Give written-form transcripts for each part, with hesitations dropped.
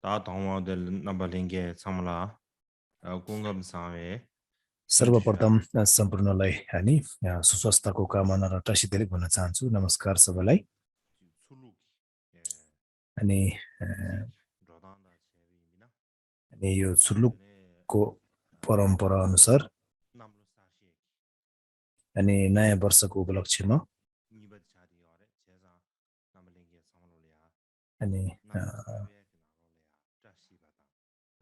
다 동화될 남발링게 samla 공감 사회 सर्वप्रथम सम्पूर्णलाई हामी सुस्वास्थ्यको कामना र टासीदेली भन्न चाहन्छु। नमस्कार सबैलाई। 술룩 अनि रोदान्दा 체비미나 अनि यो सुर्लुकको परम्परा अनुसार 남로 사시 अनि नयाँ वर्षको उपलक्ष्यमा 니버 자디 어레 제자 남발링게 samloल्या अनि 남로 사회 나로ल्या 자시바다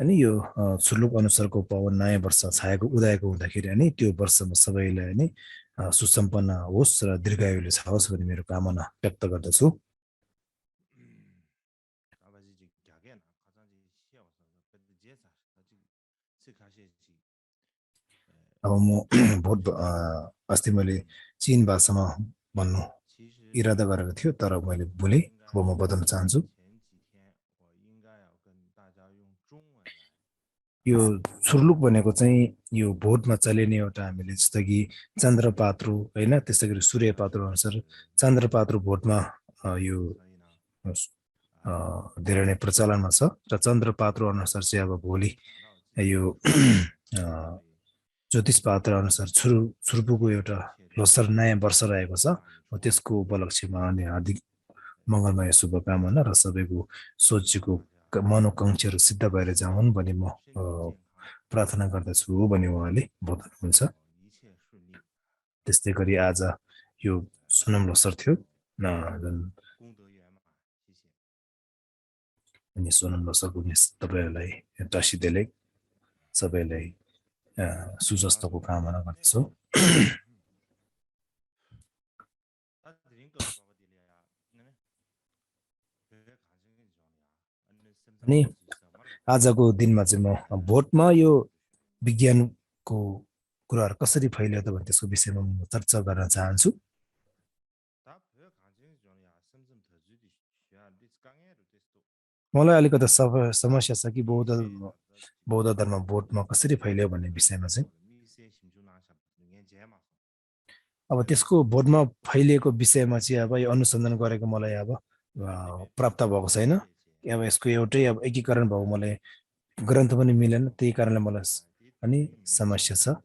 अनि यो सुर्लुक अनुसारको पवन नयाँ वर्ष छाएको उदयको हुँदाखेरि अनि त्यो वर्षमा सबैलाई अनि सुसम्पन्न होस् र दीर्घायुले छाओस् भन्ने मेरो कामना व्यक्त गर्दछु। 아버지 갸게나 가장지 시어서 그때 제자 아직 시카시지 अब म बहुत अस्ति मैले चीन भाषामा भन्नु इरादा गरेको थियो तर मैले भुलेँ। अब म बताउन चाहन्छु। यो सुर्लुक भनेको चाहिँ यो भोटमा चलिने एउटा हामीले जस्तो कि चन्द्रपात्रु होइन, त्यस्तै गरी सूर्यपात्रु अनुसार चन्द्रपात्रु भोटमा यो धेरै नै प्रचलनमा छ र चन्द्रपात्रु अनुसार चाहिँ अब भोलि यो ज्योतिष पात्र अनुसार छुर्पुको एउटा लोसर नयाँ वर्ष रहेको छ। त्यसको उपलक्ष्यमा अनि हार्दिक मङ्गलमय शुभकामना र सबैको सोचेको मनोकांक्षाहरू सिद्ध भएर जाउन् भन्ने म प्रार्थना गर्दछु भन्ने उहाँले बताउनुहुन्छ। त्यस्तै गरी आज यो सोनम लोसर थियो अनि सोनम लोसरको तपाईँहरूलाई टासीदेले सबैलाई सुस्वास्थ्यको कामना गर्दछु। अनि आजको दिनमा चाहिँ म भोटमा यो विज्ञानको कुराहरू कसरी फैलियो त भने त्यसको विषयमा म चर्चा गर्न चाहन्छु। मलाई अलिकति समस्या छ कि बौद्ध धर्म भोटमा कसरी फैलियो भन्ने विषयमा चाहिँ। अब त्यसको भोटमा फैलिएको विषयमा चाहिँ अब यो अनुसन्धान गरेको मलाई अब प्राप्त भएको छैन। अब यसको एउटै अब एकीकरण भएको मलाई ग्रन्थ पनि मिलेन, त्यही कारणले मलाई अनि समस्या छ।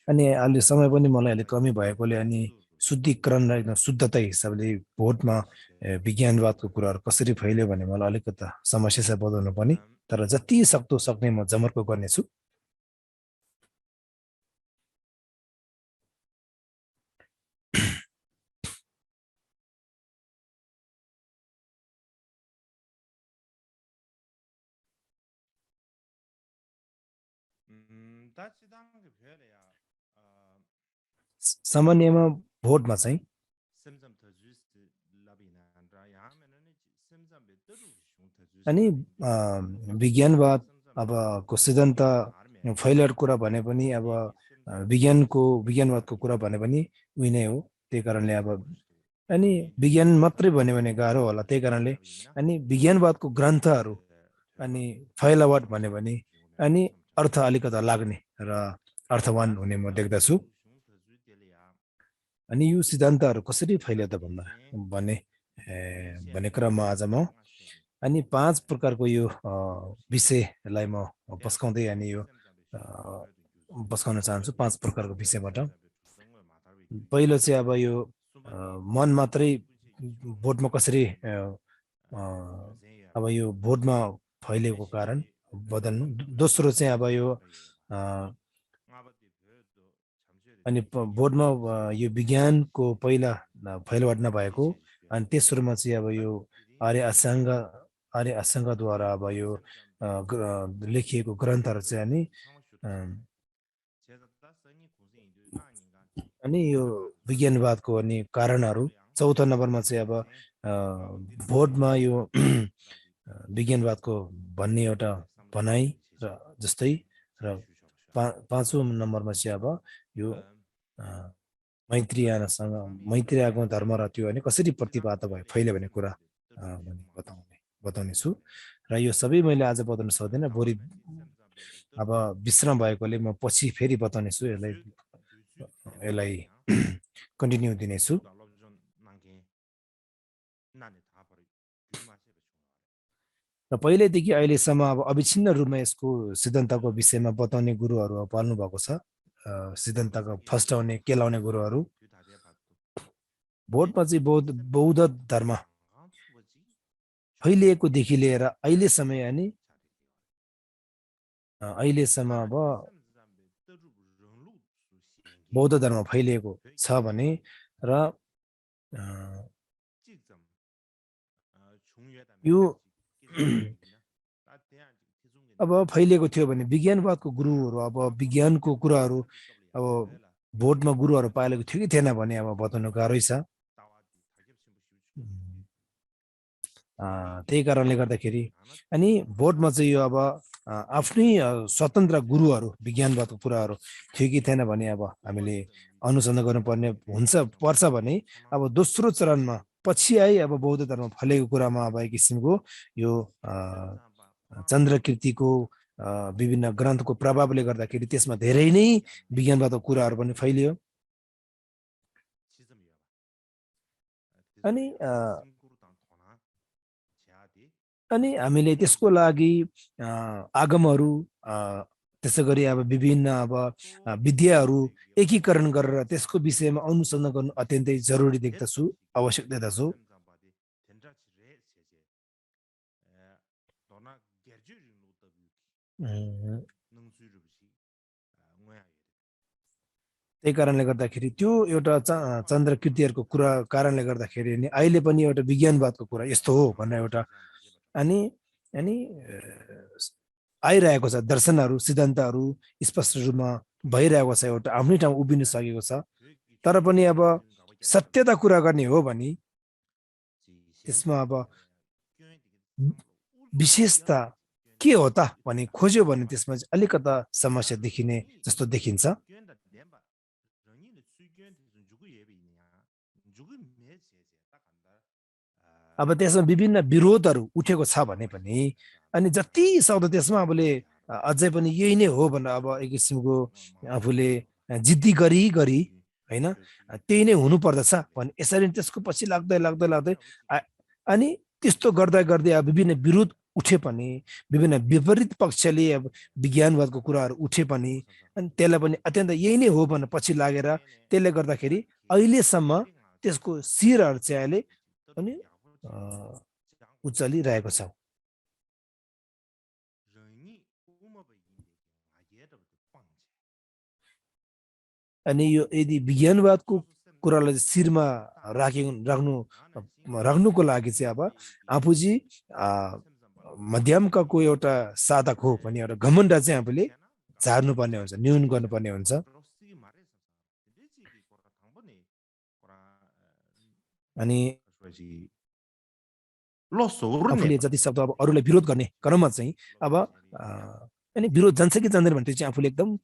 अनि अहिले समय पनि मलाई अलिक कमी भएकोले अनि शुद्धिकरण र एकदम शुद्धता हिसाबले भोटमा विज्ञानवादको कुराहरू कसरी फैल्यो भने मलाई अलिकति समस्या छ बताउनु पनि, तर जति सक्दो सक्ने म जमर्को गर्नेछु। सामान्यमा भोटमा चाहिँ अनि विज्ञानवाद अब को सिद्धान्त फैलिएको कुरा भने पनि अब विज्ञानवादको कुरा भने पनि उही नै हो। त्यही कारणले अब अनि विज्ञान मात्रै भन्यो भने गाह्रो होला। त्यही कारणले अनि विज्ञानवादको ग्रन्थहरू अनि फैलावट भन्यो भने अनि अर्थ अलिकता लाग्ने र अर्थवान हुने म देख्दछु। अनि यो सिद्धान्तहरू कसरी फैल्यो त भन्ने क्रममा आज म अनि 5 प्रकारको यो विषयलाई म पस्काउँदै अनि यो पस्काउन चाहन्छु 5 प्रकारको विषयबाट। पहिलो चाहिँ अब यो मन मात्रै भोटमा कसरी अब यो भोटमा फैलिएको कारण बदल्नु। दोस्रो चाहिँ अब यो अनि भोटमा यो विज्ञानको पहिला फैलावट नभएको अनि तेस्रोमा चाहिँ अब यो आर्य अष्टाङ्गद्वारा अब यो लेखिएको ग्रन्थहरू चाहिँ अनि यो विज्ञानवादको अनि कारणहरू। चौथो नम्बरमा चाहिँ अब भोटमा यो विज्ञानवादको भन्ने एउटा भनाइ र जस्तै र पाँचौँ नम्बरमा चाहिँ अब यो मैत्री आगम धर्म र त्यो अनि कसरी प्रतिपाद भयो फैल्यो भन्ने कुरा बताउने छु। र यो सबै मैले आज बताउन सक्दैन, भोलि अब विश्राम भएकोले म पछि फेरि बताउने छु। यसलाई कन्टिन्यू दिनेछु। र पहिल्यैदेखि अहिलेसम्म अब अविच्छिन्न रूपमा यसको सिद्धान्तको विषयमा बताउने गुरुहरू पाल्नु भएको छ सिद्धान्तको फस्टाउने केलाउने गुरुहरू भोटमा चाहिँ बौद्ध धर्म फैलिएकोदेखि लिएर अहिलेसम्म अनि अहिलेसम्म अब बौद्ध धर्म फैलिएको छ भने र यो अब फैलिएको थियो भने विज्ञानवादको गुरुहरू अब विज्ञानको कुराहरू अब भोटमा गुरुहरू पालेको थियो कि थिएन भने अब बताउनु गाह्रै छ त्यही कारणले गर्दाखेरि अनि भोटमा चाहिँ यो अब आफ्नै स्वतन्त्र गुरुहरू विज्ञानवादको कुराहरू थियो कि थिएन भने अब हामीले अनुसन्धान गर्नुपर्ने पर्छ भने अब दोस्रो चरणमा पछि आई अब बौद्ध धर्म फैलेको कुरामा अब एक किसिमको यो चन्द्रकृतिको विभिन्न ग्रन्थको प्रभावले गर्दाखेरि त्यसमा धेरै नै विज्ञानवादको कुराहरू पनि फैलियो अनि हामीले त्यसको लागि आगमहरू त्यसै गरी अब विभिन्न अब विद्याहरू एकीकरण गरेर त्यसको विषयमा अनुसन्धान गर्नु अत्यन्तै जरुरी देख्दछु आवश्यक देख्दछु त्यही कारणले गर्दाखेरि त्यो एउटा चन्द्रकृतिहरूको कुरा कारणले गर्दाखेरि नि अहिले पनि एउटा विज्ञानवादको कुरा यस्तो हो भनेर एउटा अनि अनि आइरहेको छ दर्शनहरू सिद्धान्तहरू स्पष्ट रूपमा भइरहेको छ एउटा आफ्नै ठाउँ उभिन सकेको छ तर पनि अब सत्यता कुरा गर्ने हो भने त्यसमा अब विशेषता के हो त भने खोज्यो भने त्यसमा चाहिँ अलिकता समस्या देखिने जस्तो देखिन्छ अब त्यसमा विभिन्न विरोधहरू उठेको छ भने पनि अनि जति सक्दो त्यसमा आफूले अझै पनि यही नै हो भनेर अब एक किसिमको आफूले जिद्दी गरी होइन त्यही नै हुनु पर्दछ भने यसरी त्यसको पछि लाग्दै लाग्दै लाग्दै अनि त्यस्तो गर्दा गर्दै अब विभिन्न विरोध उठे पनि विभिन्न विपरीत पक्षले अब विज्ञानवादको कुराहरू उठे पनि अनि त्यसलाई पनि अत्यन्त यही नै हो भनेर पछि लागेर त्यसले गर्दाखेरि अहिलेसम्म त्यसको शिरहरू चाहिँ अहिले पनि उचालिरहेको छ अनि यो यदि विज्ञानवादको कुरालाई शिरमा राख्नुको लागि चाहिँ अब आफूजी मध्यमकाको एउटा साधक हो भने एउटा घमण्ड चाहिँ आफूले झार्नुपर्ने हुन्छ न्यून गर्नुपर्ने हुन्छ अनि आफूले जति सक्दो अब अरूलाई विरोध गर्ने क्रममा चाहिँ अब अनि विरोध जान्छ कि जाँदैन भने चाहिँ आफूले एकदम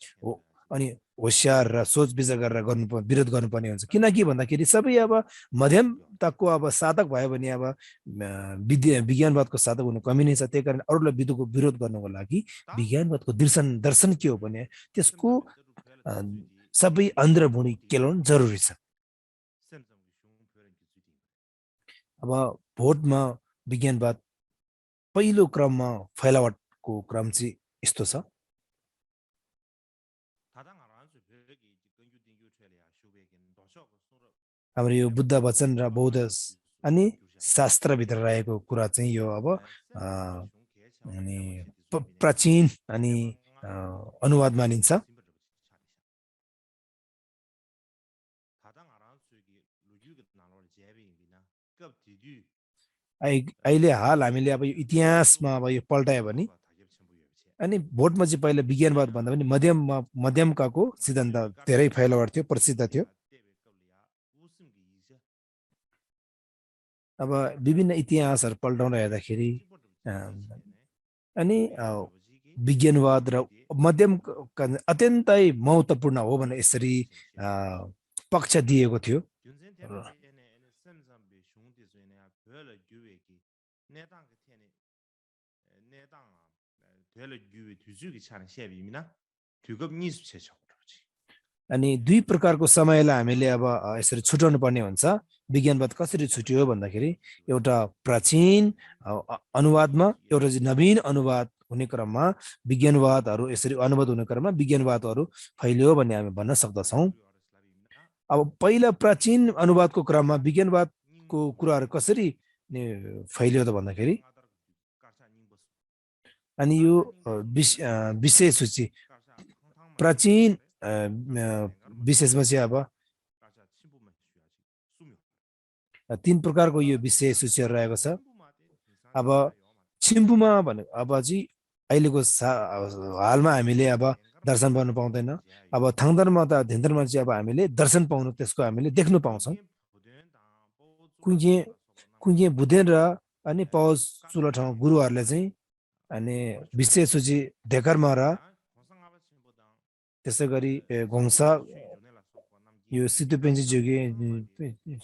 अनि होसियार र सोच विचार गरेर विरोध गर्नुपर्ने हुन्छ किनकि भन्दाखेरि सबै अब मध्यमताको अब साधक भयो भने अब विज्ञानवादको साधक हुनु कमी नै छ त्यही कारण अरूलाई विरोध गर्नको लागि विज्ञानवादको दर्शन के हो भने त्यसको सबै अन्द्रभुँडी केलाउनु जरुरी छ अब भोटमा विज्ञानवाद पहिलो क्रममा फैलावटको क्रम चाहिँ यस्तो छ हाम्रो यो बुद्ध वचन र बौद्ध अनि शास्त्रभित्र रहेको कुरा चाहिँ यो अब अनि प्राचीन अनि अनुवाद मानिन्छ अहिले हाल हामीले अब यो इतिहासमा अब यो पल्टायो भने अनि भोटमा चाहिँ पहिला विज्ञानवाद भन्दा पनि मध्यमकाको सिद्धान्त धेरै फैलावट थियो प्रसिद्ध थियो अब विभिन्न इतिहासहरू पल्टाउँदा हेर्दाखेरि अनि विज्ञानवाद र मध्यम अत्यन्तै महत्त्वपूर्ण हो भनेर यसरी पक्ष दिएको थियो अनि दुई प्रकारको समयलाई हामीले अब यसरी छुटाउनु पर्ने हुन्छ। विज्ञानवाद कसरी छुट्यो भन्दाखेरि एउटा प्राचीन अनुवादमा, एउटा चाहिँ नवीन अनुवाद हुने क्रममा विज्ञानवादहरू यसरी अनुवाद हुने क्रममा विज्ञानवादहरू फैलियो भन्ने हामी भन्न सक्दछौँ। अब पहिला प्राचीन अनुवादको क्रममा विज्ञानवादको कुराहरू कसरी फैलियो त भन्दाखेरि अनि यो विषय सूची प्राचीन विशेषमा चाहिँ अब तीन प्रकारको यो विषय सूचीहरू रहेको छ। अब छिम्पुमा भने अब चाहिँ अहिलेको हालमा हामीले अब दर्शन पाउनु पाउँदैन। अब थाङदरमा त धेन्द्रमा चाहिँ अब हामीले दर्शन पाउनु त्यसको हामीले देख्नु पाउँछौँ। कुङ्गे बुधेन र अनि पौज चुलो ठाउँ गुरुहरूले चाहिँ अनि विशेष सूची धेकरमा र त्यसै गरी घोङ्सा यो सितु पेन्जी जोगी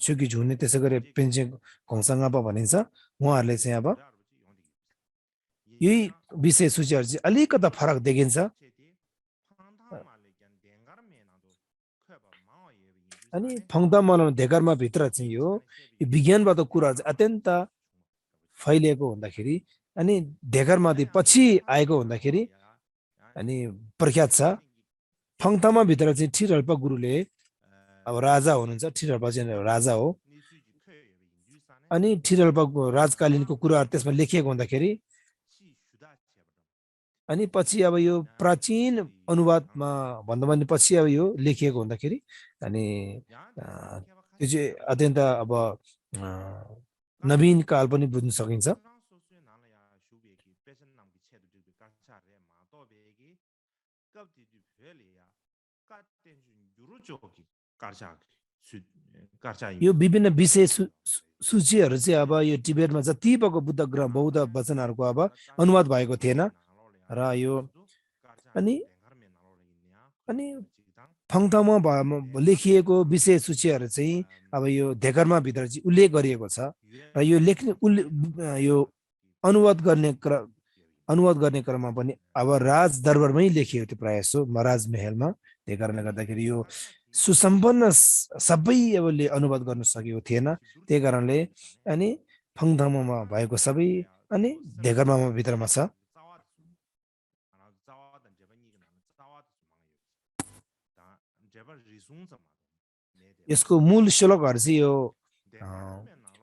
चुकी झुने त्यसै गरी पेन्जी घोङ्साङापा भनिन्छ। उहाँहरूले चाहिँ अब यही विषय सूचीहरू चाहिँ अलिकता फरक देखिन्छ। अनि फङदामलम धेकरमा भित्र चाहिँ यो विज्ञानबाट कुराहरू चाहिँ अत्यन्त फैलिएको हुँदाखेरि अनि धेकरमाथि पछि आएको हुँदाखेरि अनि प्रख्यात छ। फङतामा भित्र चाहिँ ठिरल्पा गुरुले अब राजा हुनुहुन्छ, ठिरल्पा चाहिँ राजा हो। अनि ठिरल्पाको राजकालीनको कुराहरू त्यसमा लेखिएको हुँदाखेरि अनि पछि अब यो प्राचीन अनुवादमा भन्दा पनि पछि अब यो लेखिएको हुँदाखेरि अनि त्यो चाहिँ अत्यन्त अब नवीन काल पनि बुझ्न सकिन्छ। यो विभिन्न विषय सूचीहरू चाहिँ अब यो टिबेटमा जति भएको बुद्ध ग्रन्थ बौद्ध वचनहरूको अब अनुवाद भएको थिएन र यो अनि फङतामा लेखिएको विषय सूचीहरू चाहिँ अब यो धेकरमा भित्र चाहिँ उल्लेख गरिएको छ र यो लेख्ने यो अनुवाद गर्ने क्रममा पनि अब राज दरबारमै लेखिएको थियो प्रायः सो राजमहलमा। त्यही कारणले गर्दाखेरि यो सुसम्पन्न सबै अब अनुवाद गर्न सकेको थिएन। त्यही कारणले अनि फङतामामा भएको सबै अनि धेकरमा भित्रमा छ। यसको मूल श्लोकहरू चाहिँ यो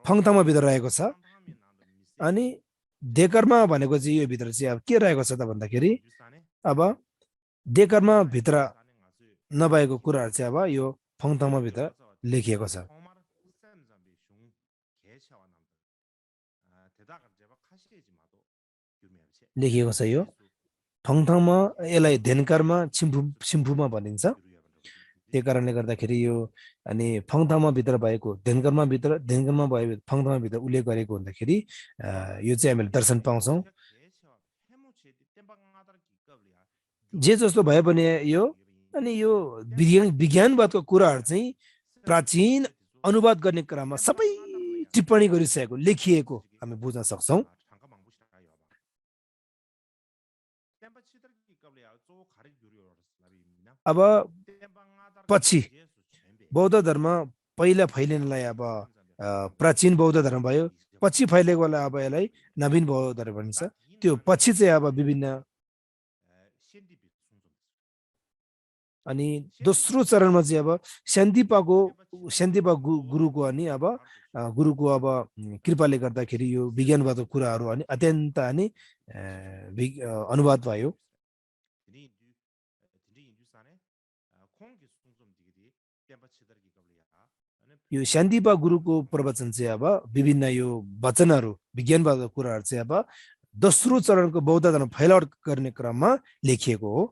फङतामा भित्र रहेको छ। अनि धेकरमा भनेको चाहिँ यो भित्र चाहिँ अब के रहेको छ त भन्दाखेरि अब धेकरमा भित्र नभएको कुराहरू चाहिँ अब यो फङतामा भित्र लेखिएको छ। लेखिएको छ यो फङतामा, यसलाई धेनकारमा छिम्फुमा भनिन्छ। त्यही कारणले गर्दाखेरि यो अनि फङतामा भित्र भएको धेनकारमा भयो फङतामा भित्र उल्लेख गरेको हुँदाखेरि यो चाहिँ हामीले दर्शन पाउँछौँ। जे जस्तो भए पनि यो अनि यो विज्ञानवादको कुराहरू चाहिँ प्राचीन अनुवाद गर्ने क्रममा सबै टिप्पणी गरिसकेको लेखिएको हामी बुझ्न सक्छौँ। अब पछि बौद्ध धर्म पहिला फैलिनलाई अब प्राचीन बौद्ध धर्म भयो, पछि फैलेकोलाई अब यसलाई नवीन बौद्ध धर्म भनिन्छ। त्यो पछि चाहिँ अब विभिन्न अनि दोस्रो चरणमा चाहिँ अब शान्तिपा गुरुको अनि अब गुरुको अब कृपाले गर्दाखेरि यो विज्ञानवादको कुराहरू अनि अत्यन्त अनि अनुवाद भयो। यो शान्तिपा गुरुको प्रवचन चाहिँ अब विभिन्न यो वचनहरू विज्ञानवादको कुराहरू चाहिँ अब दोस्रो चरणको बौद्ध धर्म फैलावट गर्ने क्रममा लेखिएको हो।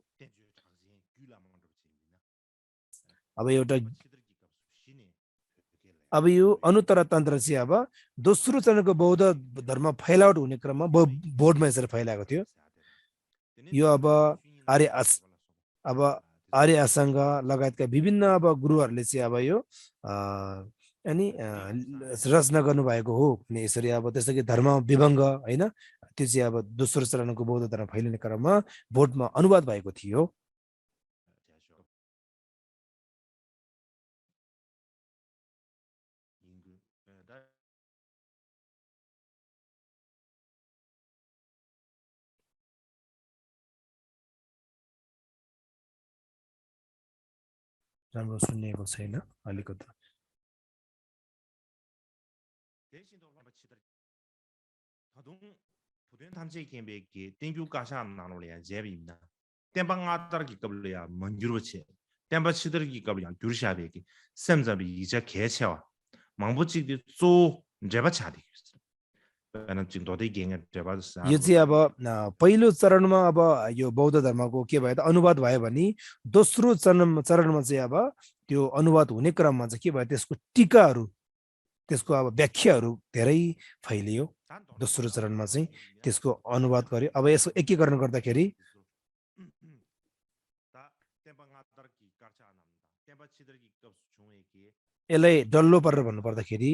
अब यो अनुत्तर तन्त्र चाहिँ अब दोस्रो चरणको बौद्ध धर्म फैलावट हुने क्रममा बोर्डमा यसरी फैलाएको थियो। यो अब आर्य असाङ्ग लगायतका विभिन्न अब गुरुहरूले चाहिँ अब यो अनि रचना गर्नुभएको हो भने यसरी अब त्यसै कि धर्म विभङ्ग होइन, त्यो चाहिँ अब दोस्रो चरणको बौद्ध धर्म फैलिने क्रममा बोर्डमा अनुवाद भएको थियो। राम्रो सुनिएको छैन अलिकति 부된 탐지 캠베기 땡큐 가샤 나노리아 제비입니다. 땜방 아따르기 qab을이야 먼주로치 땜바 치들기 qab을이야 두르샤베기 샘자비 이제 개체와 망부직디 조 제바차디 बेनम चिङ दोदै गेङ जब यो चाहिँ अब पहिलो चरणमा अब यो बौद्ध धर्मको के भयो त अनुवाद भयो भने दोस्रो चरणमा चाहिँ अब त्यो अनुवाद हुने क्रममा चाहिँ के भयो त्यसको टीकाहरू त्यसको अब व्याख्याहरू धेरै फैलियो दोस्रो चरणमा चाहिँ त्यसको अनुवाद गर्यो अब यसको एकीकरण गर्दाखेरि यसलाई डल्लो परेर भन्नु पर्दाखेरि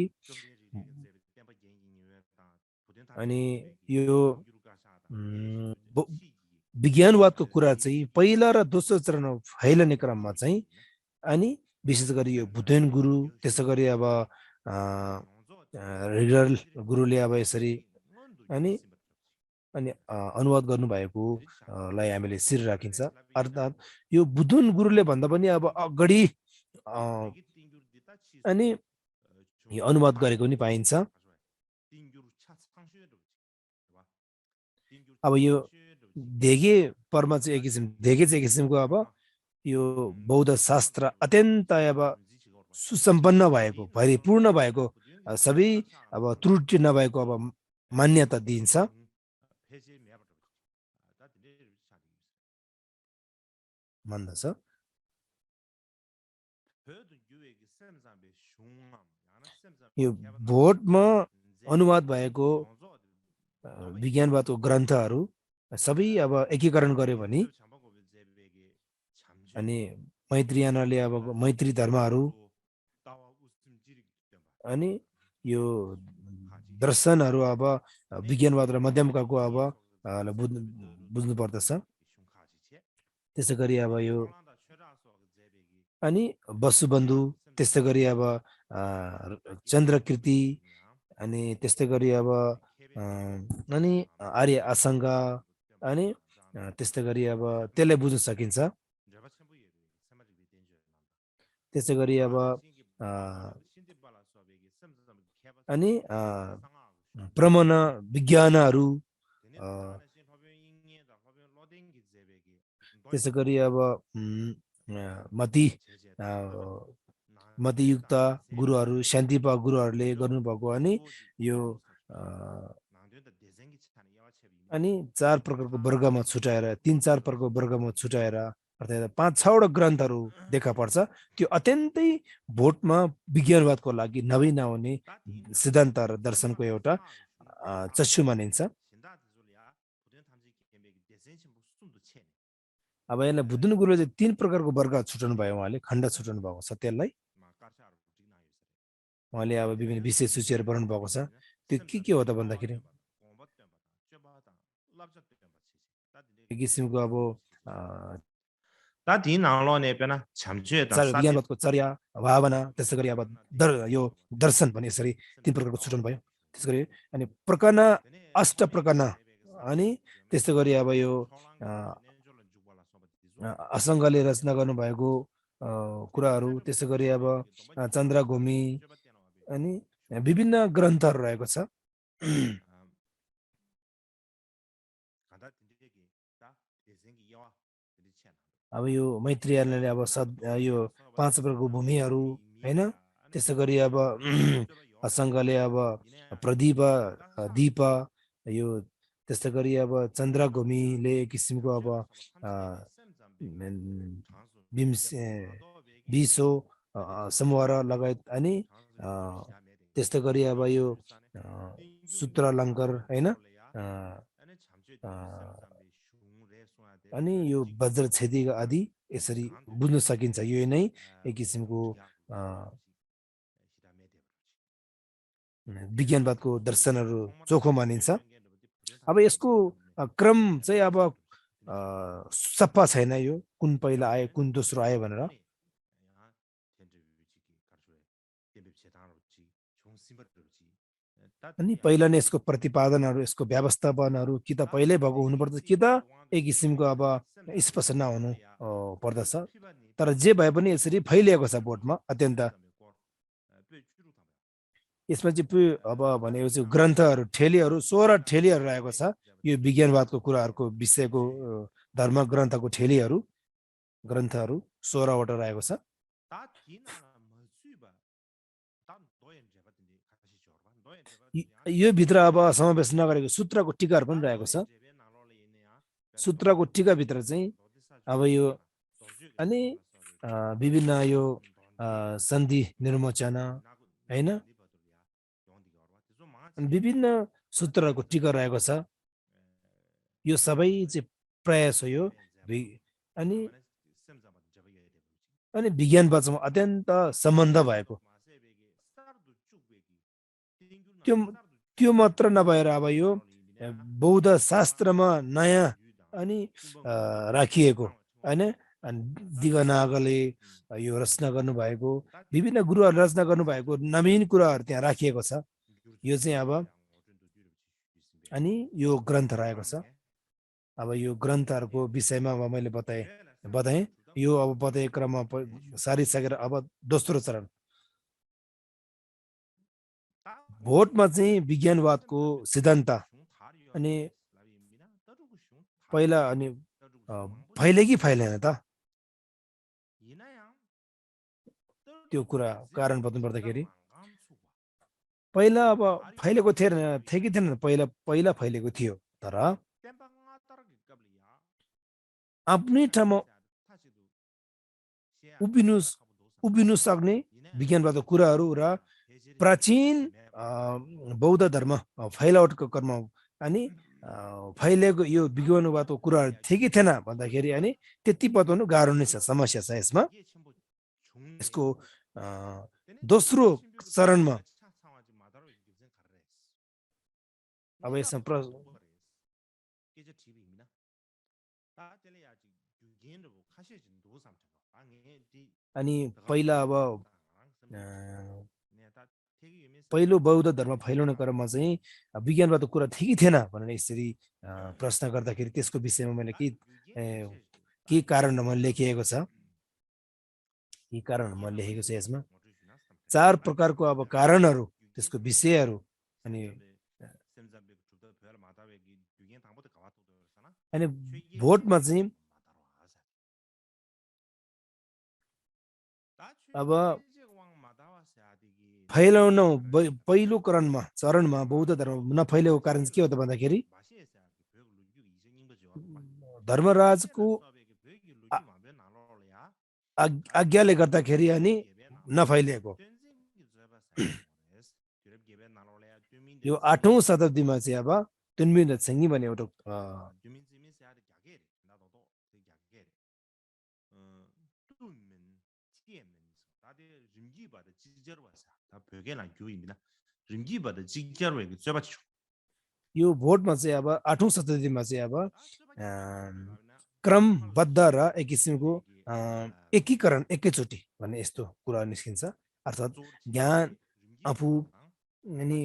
अनि यो विज्ञानवादको कुरा चाहिँ पहिला र दोस्रो चरणमा फैलने क्रममा चाहिँ अनि विशेष गरी यो बुद्धन गुरु त्यसैगरी अब रिगल गुरुले अब यसरी अनि अनुवाद गर्नुभएको लाई हामीले शिर राखिन्छ अर्थात् यो बुद्धन गुरुले भन्दा पनि अब अगाडि अनि यो अनुवाद गरेको पनि पाइन्छ अब यो धेगे परमा चाहिँ एक किसिमको अब यो बौद्ध शास्त्र अत्यन्त अब सुसम्पन्न भएको परिपूर्ण भएको सबै अब त्रुटि नभएको अब मान्यता दिइन्छ मान्दछ यो भोटमा अनुवाद भएको विज्ञानवादको ग्रन्थहरू सबै अब एकीकरण गर्यो भने अनि मैत्रीयानाले अब मैत्री धर्महरू अनि यो दर्शनहरू अब विज्ञानवाद र मध्यमकाको अब बुझ्नु पर्दछ त्यसै गरी अब यो अनि वसुबन्धु त्यस्तै गरी अब चन्द्रकृति अनि त्यस्तै गरी अब अनि आर्य आसङ्गा अनि त्यस्तै गरी अब त्यसलाई बुझ्न सकिन्छ त्यसै गरी अब अनि प्रमाण विज्ञानहरू त्यसै गरी अब मतियुक्त गुरुहरू शान्तिपा गुरुहरूले गर्नुभएको अनि यो अनि 4 प्रकारको वर्गमा छुटाएर 3-4 प्रकारको वर्गमा छुटाएर अर्थात् 5-6 ग्रन्थहरू देखा पर्छ त्यो अत्यन्तै भोटमा विज्ञानवादको लागि नभई नहुने सिद्धान्त र दर्शनको एउटा चक्षु मानिन्छ अब यसलाई बुद्धन गुरुले चाहिँ 3 प्रकारको वर्ग छुटाउनु भयो उहाँले खण्ड छुटाउनु भएको छ त्यसलाई उहाँले अब विभिन्न विषय सूचीहरू बनाउनु भएको छ त्यो के हो त भन्दाखेरि एक किसिमको अब विज्ञानवादको चर्या भावना त्यसै गरी अब यो दर्शन भने यसरी 3 प्रकारको छुटाउनु भयो त्यसै गरी अनि प्रकरण अष्ट प्रकरण अनि त्यसै गरी अब यो असङ्गले रचना गर्नुभएको कुराहरू त्यसै गरी अब चन्द्रघुमी अनि विभिन्न ग्रन्थहरू रहेको छ अब यो मैत्रीयानाले अब यो 5 प्रकारको भूमिहरू हैन त्यसै गरी अब असङ्गले अब प्रदीप दीप यो त्यसै गरी अब चन्द्रघुमीले किसिमको अब विसो समूह लगायत अनि त्यस्तै गरी अब यो सूत्रालङ्कार हैन अनि यो वज्रछेदी आदि यसरी बुझ्न सकिन्छ यो नै एक किसिमको विज्ञानवादको दर्शनहरू चोखो मानिन्छ अब यसको क्रम चाहिँ अब सफा छैन यो कुन पहिला आयो कुन दोस्रो आयो भनेर अनि पहिला नै यसको प्रतिपादनहरू यसको व्यवस्थापनहरू कि त पहिल्यै भएको हुनुपर्छ कि त एक किसिमको अब स्पष्ट नहुनु पर्दछ तर जे भए पनि यसरी फैलिएको छ बोर्डमा अत्यन्त यसमा चाहिँ अब भनेको चाहिँ ग्रन्थहरू ठेलीहरू 16 ठेलीहरू रहेको छ यो विज्ञानवादको कुराहरूको विषयको धर्म ग्रन्थको ठेलीहरू ग्रन्थहरू 16 वटा रहेको छ यो भित्र अब समावेश नगरेको सूत्रको टीकाहरू पनि रहेको छ सूत्रको टीका भित्र चाहिँ अब यो अनि विभिन्न यो सन्धि निर्मोचन हैन विभिन्न सूत्रहरूको टीका रहेको छ यो सबै चाहिँ प्रयास हो यो अनि अनि विज्ञानवादसँग अत्यन्त सम्बन्ध भएको त्यो मात्र नभएर अब यो बौद्ध शास्त्रमा नयाँ अनि राखिएको हैन दिगनागले यो रचना गर्नुभएको विभिन्न गुरुहरूले रचना गर्नुभएको नवीन कुराहरू त्यहाँ राखिएको छ यो चाहिँ अब अनि यो ग्रन्थ रहेको छ अब यो ग्रन्थहरूको विषयमा अब मैले बताएँ यो अब बताए क्रममा सारिसकेर अब दोस्रो चरण भोटमा चाहिँ विज्ञानवादको सिद्धान्त अनि पहिला अनि फैले कि फैलेन त त्यो कुरा कारण बताउनु पर्दाखेरि पहिला अब फैलेको थियो कि थिएन पहिला फैलेको थियो तर आफ्नै ठाउँमा उभिनु सक्ने विज्ञानवादको कुराहरू र प्राचीन बौद्ध धर्म फैलावटको कर्म अनि फैलेको यो विज्ञानवादको कुराहरू थियो कि थिएन भन्दाखेरि अनि त्यति बताउनु गाह्रो नै छ समस्या छ यसमा यसको दोस्रो चरणमा अब यसमा अनि पहिला अब पहिलो बौद्ध धर्म फैलाउने क्रममा चाहिँ विज्ञानवादको कुरा थियो कि थिएन भनेर यसरी प्रश्न गर्दाखेरि त्यसको विषयमा मैले के कारणमा लेखिएको छ यी कारणमा लेखेको छ यसमा 4 प्रकारको अब कारणहरू त्यसको विषयहरू अनि भोटमा चाहिँ अब फैलाउन पहिलो चरणमा बौद्ध धर्म नफैलेको कारण के हो त भन्दाखेरि धर्मराजको आज्ञाले गर्दाखेरि अनि नफैलिएको यो 8औं शताब्दीमा चाहिँ अब तुन्बिन छेङ्गी भन्ने एउटा यो भोटमा चाहिँ अब 8औं शताब्दीमा चाहिँ अब क्रमबद्ध र एक किसिमको एकीकरण एकैचोटि भन्ने यस्तो कुरा निस्किन्छ अर्थात् ज्ञान आफू अनि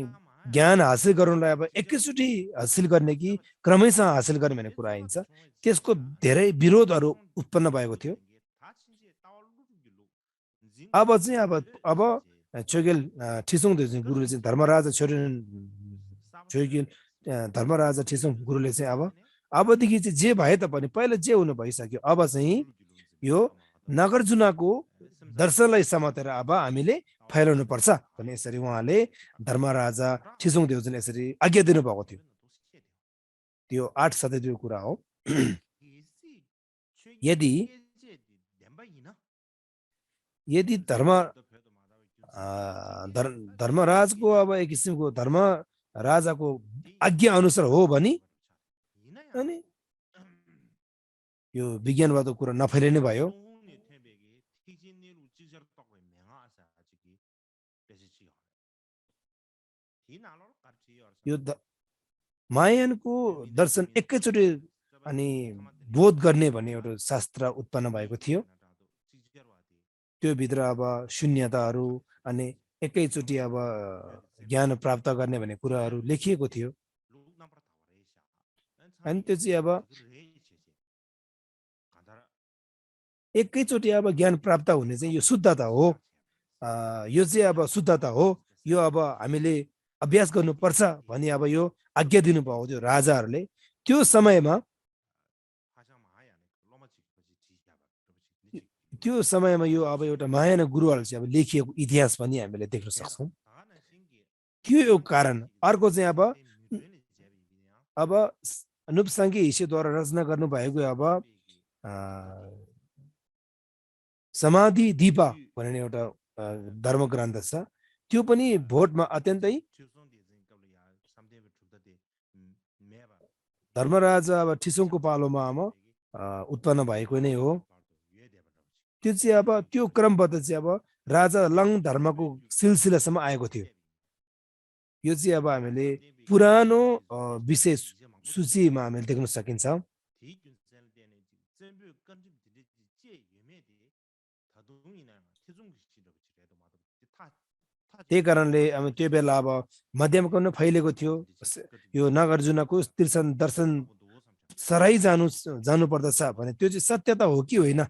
ज्ञान हासिल गर्नलाई अब एकैचोटि हासिल गर्ने कि क्रमैसँग हासिल गर्ने भन्ने कुरा आइन्छ त्यसको धेरै विरोधहरू उत्पन्न भएको थियो अब चाहिँ अब छोगेल ठिसुङ गुरुले चाहिँ धर्मराजा ठिसुङ गुरुले चाहिँ अबदेखि चाहिँ जे भए तापनि पहिला जे हुनु भइसक्यो अब चाहिँ यो नागार्जुनको दर्शनलाई समातेर अब हामीले फैलाउनु पर्छ भन्ने यसरी उहाँले धर्मराजा ठिसुङ देवजीले यसरी आज्ञा दिनुभएको थियो त्यो 8 शताब्दीको कुरा हो यदि धर्मराजको अब एक किसिमको धर्म राजाको आज्ञा अनुसार हो भने अनि यो विज्ञानवादको कुरा नफैलिने भयो यो मायानको दर्शन एकैचोटि अनि बोध गर्ने भन्ने एउटा शास्त्र उत्पन्न भएको थियो त्यो भित्र अब शून्यताहरू अनि एकैचोटि अब ज्ञान प्राप्त गर्ने भन्ने कुराहरू लेखिएको थियो अनि त्यो चाहिँ अब एकैचोटि अब ज्ञान प्राप्त हुने चाहिँ यो शुद्धता हो यो चाहिँ अब शुद्धता हो यो अब हामीले अभ्यास गर्नुपर्छ भनी अब यो आज्ञा दिनुभएको थियो राजाहरूले त्यो समयमा यो अब एउटा महान गुरुहरू चाहिँ अब लेखिएको इतिहास पनि हामीले देख्न सक्छौँ त्यो एउटा कारण अर्को चाहिँ अब अनुपसाङ्गी हिसेद्वारा रचना गर्नुभएको अब समाधि दीपा भन्ने एउटा धर्म ग्रन्थ छ त्यो पनि भोटमा अत्यन्तै धर्मराजा अब ठिसुङको पालोमा उत्पन्न भएको नै हो त्यो चाहिँ अब त्यो क्रमबाट चाहिँ अब राजा लङ धर्मको सिलसिलासम्म आएको थियो यो चाहिँ अब हामीले पुरानो विषय सूचीमा हामीले देख्न सकिन्छ त्यही कारणले अब त्यो बेला अब मध्यमको नै फैलेको थियो यो नागार्जुनको तीर्थ दर्शन सराई जानु पर्दछ भने त्यो चाहिँ सत्यता हो कि होइन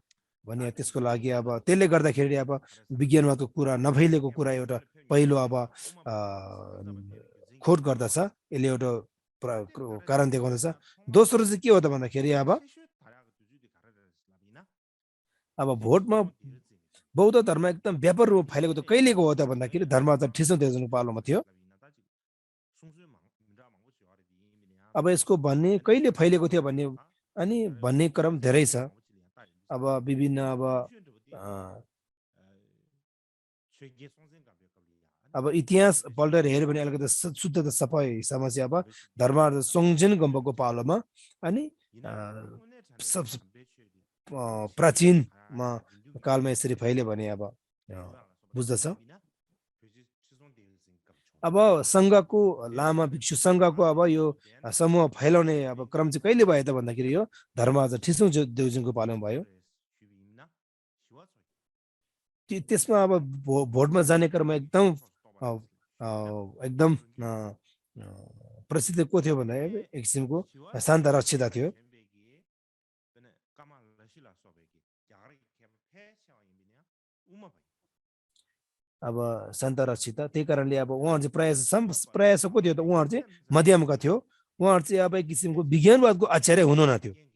भने त्यसको लागि अब त्यसले गर्दाखेरि अब विज्ञानवादको कुरा नफैलेको कुरा एउटा पहिलो अब खोट गर्दछ यसले एउटा कारण देखाउँदछ दोस्रो चाहिँ के हो त भन्दाखेरि अब भोटमा बौद्ध धर्म एकदम व्यापक रूपमा फैलेको त कहिलेको हो त भन्दाखेरि धर्मराजा ठिसुङ देवजीको पालोमा थियो अब यसको भन्ने कहिले फैलेको थियो भन्ने अनि भन्ने क्रम धेरै छ अब विभिन्न अब इतिहास पल्टेर हेऱ्यो भने अलिकति शुद्धता सफाइ समस्या अब धर्मराजा सोङजेन गम्बको पालोमा अनि प्राचीनमा कालमा यसरी फैल्यो भने अब बुझ्दछ अब सङ्घको लामा भिक्षु सङ्घको अब यो समूह फैलाउने अब क्रम चाहिँ कहिले भयो त भन्दाखेरि यो धर्मराजा ठिसुङ देवजीको पालोमा भयो त्यसमा अब भोटमा जाने क्रममा एकदम प्रसिद्ध को थियो भन्दा एक किसिमको शान्त रक्षिता थियो अब शान्त रक्षिता त्यही कारणले अब उहाँहरू चाहिँ प्रयास को थियो त उहाँहरू चाहिँ मध्यमका थियो उहाँहरू चाहिँ अब एक किसिमको विज्ञानवादको आचार्य हुनुहुन्न थियो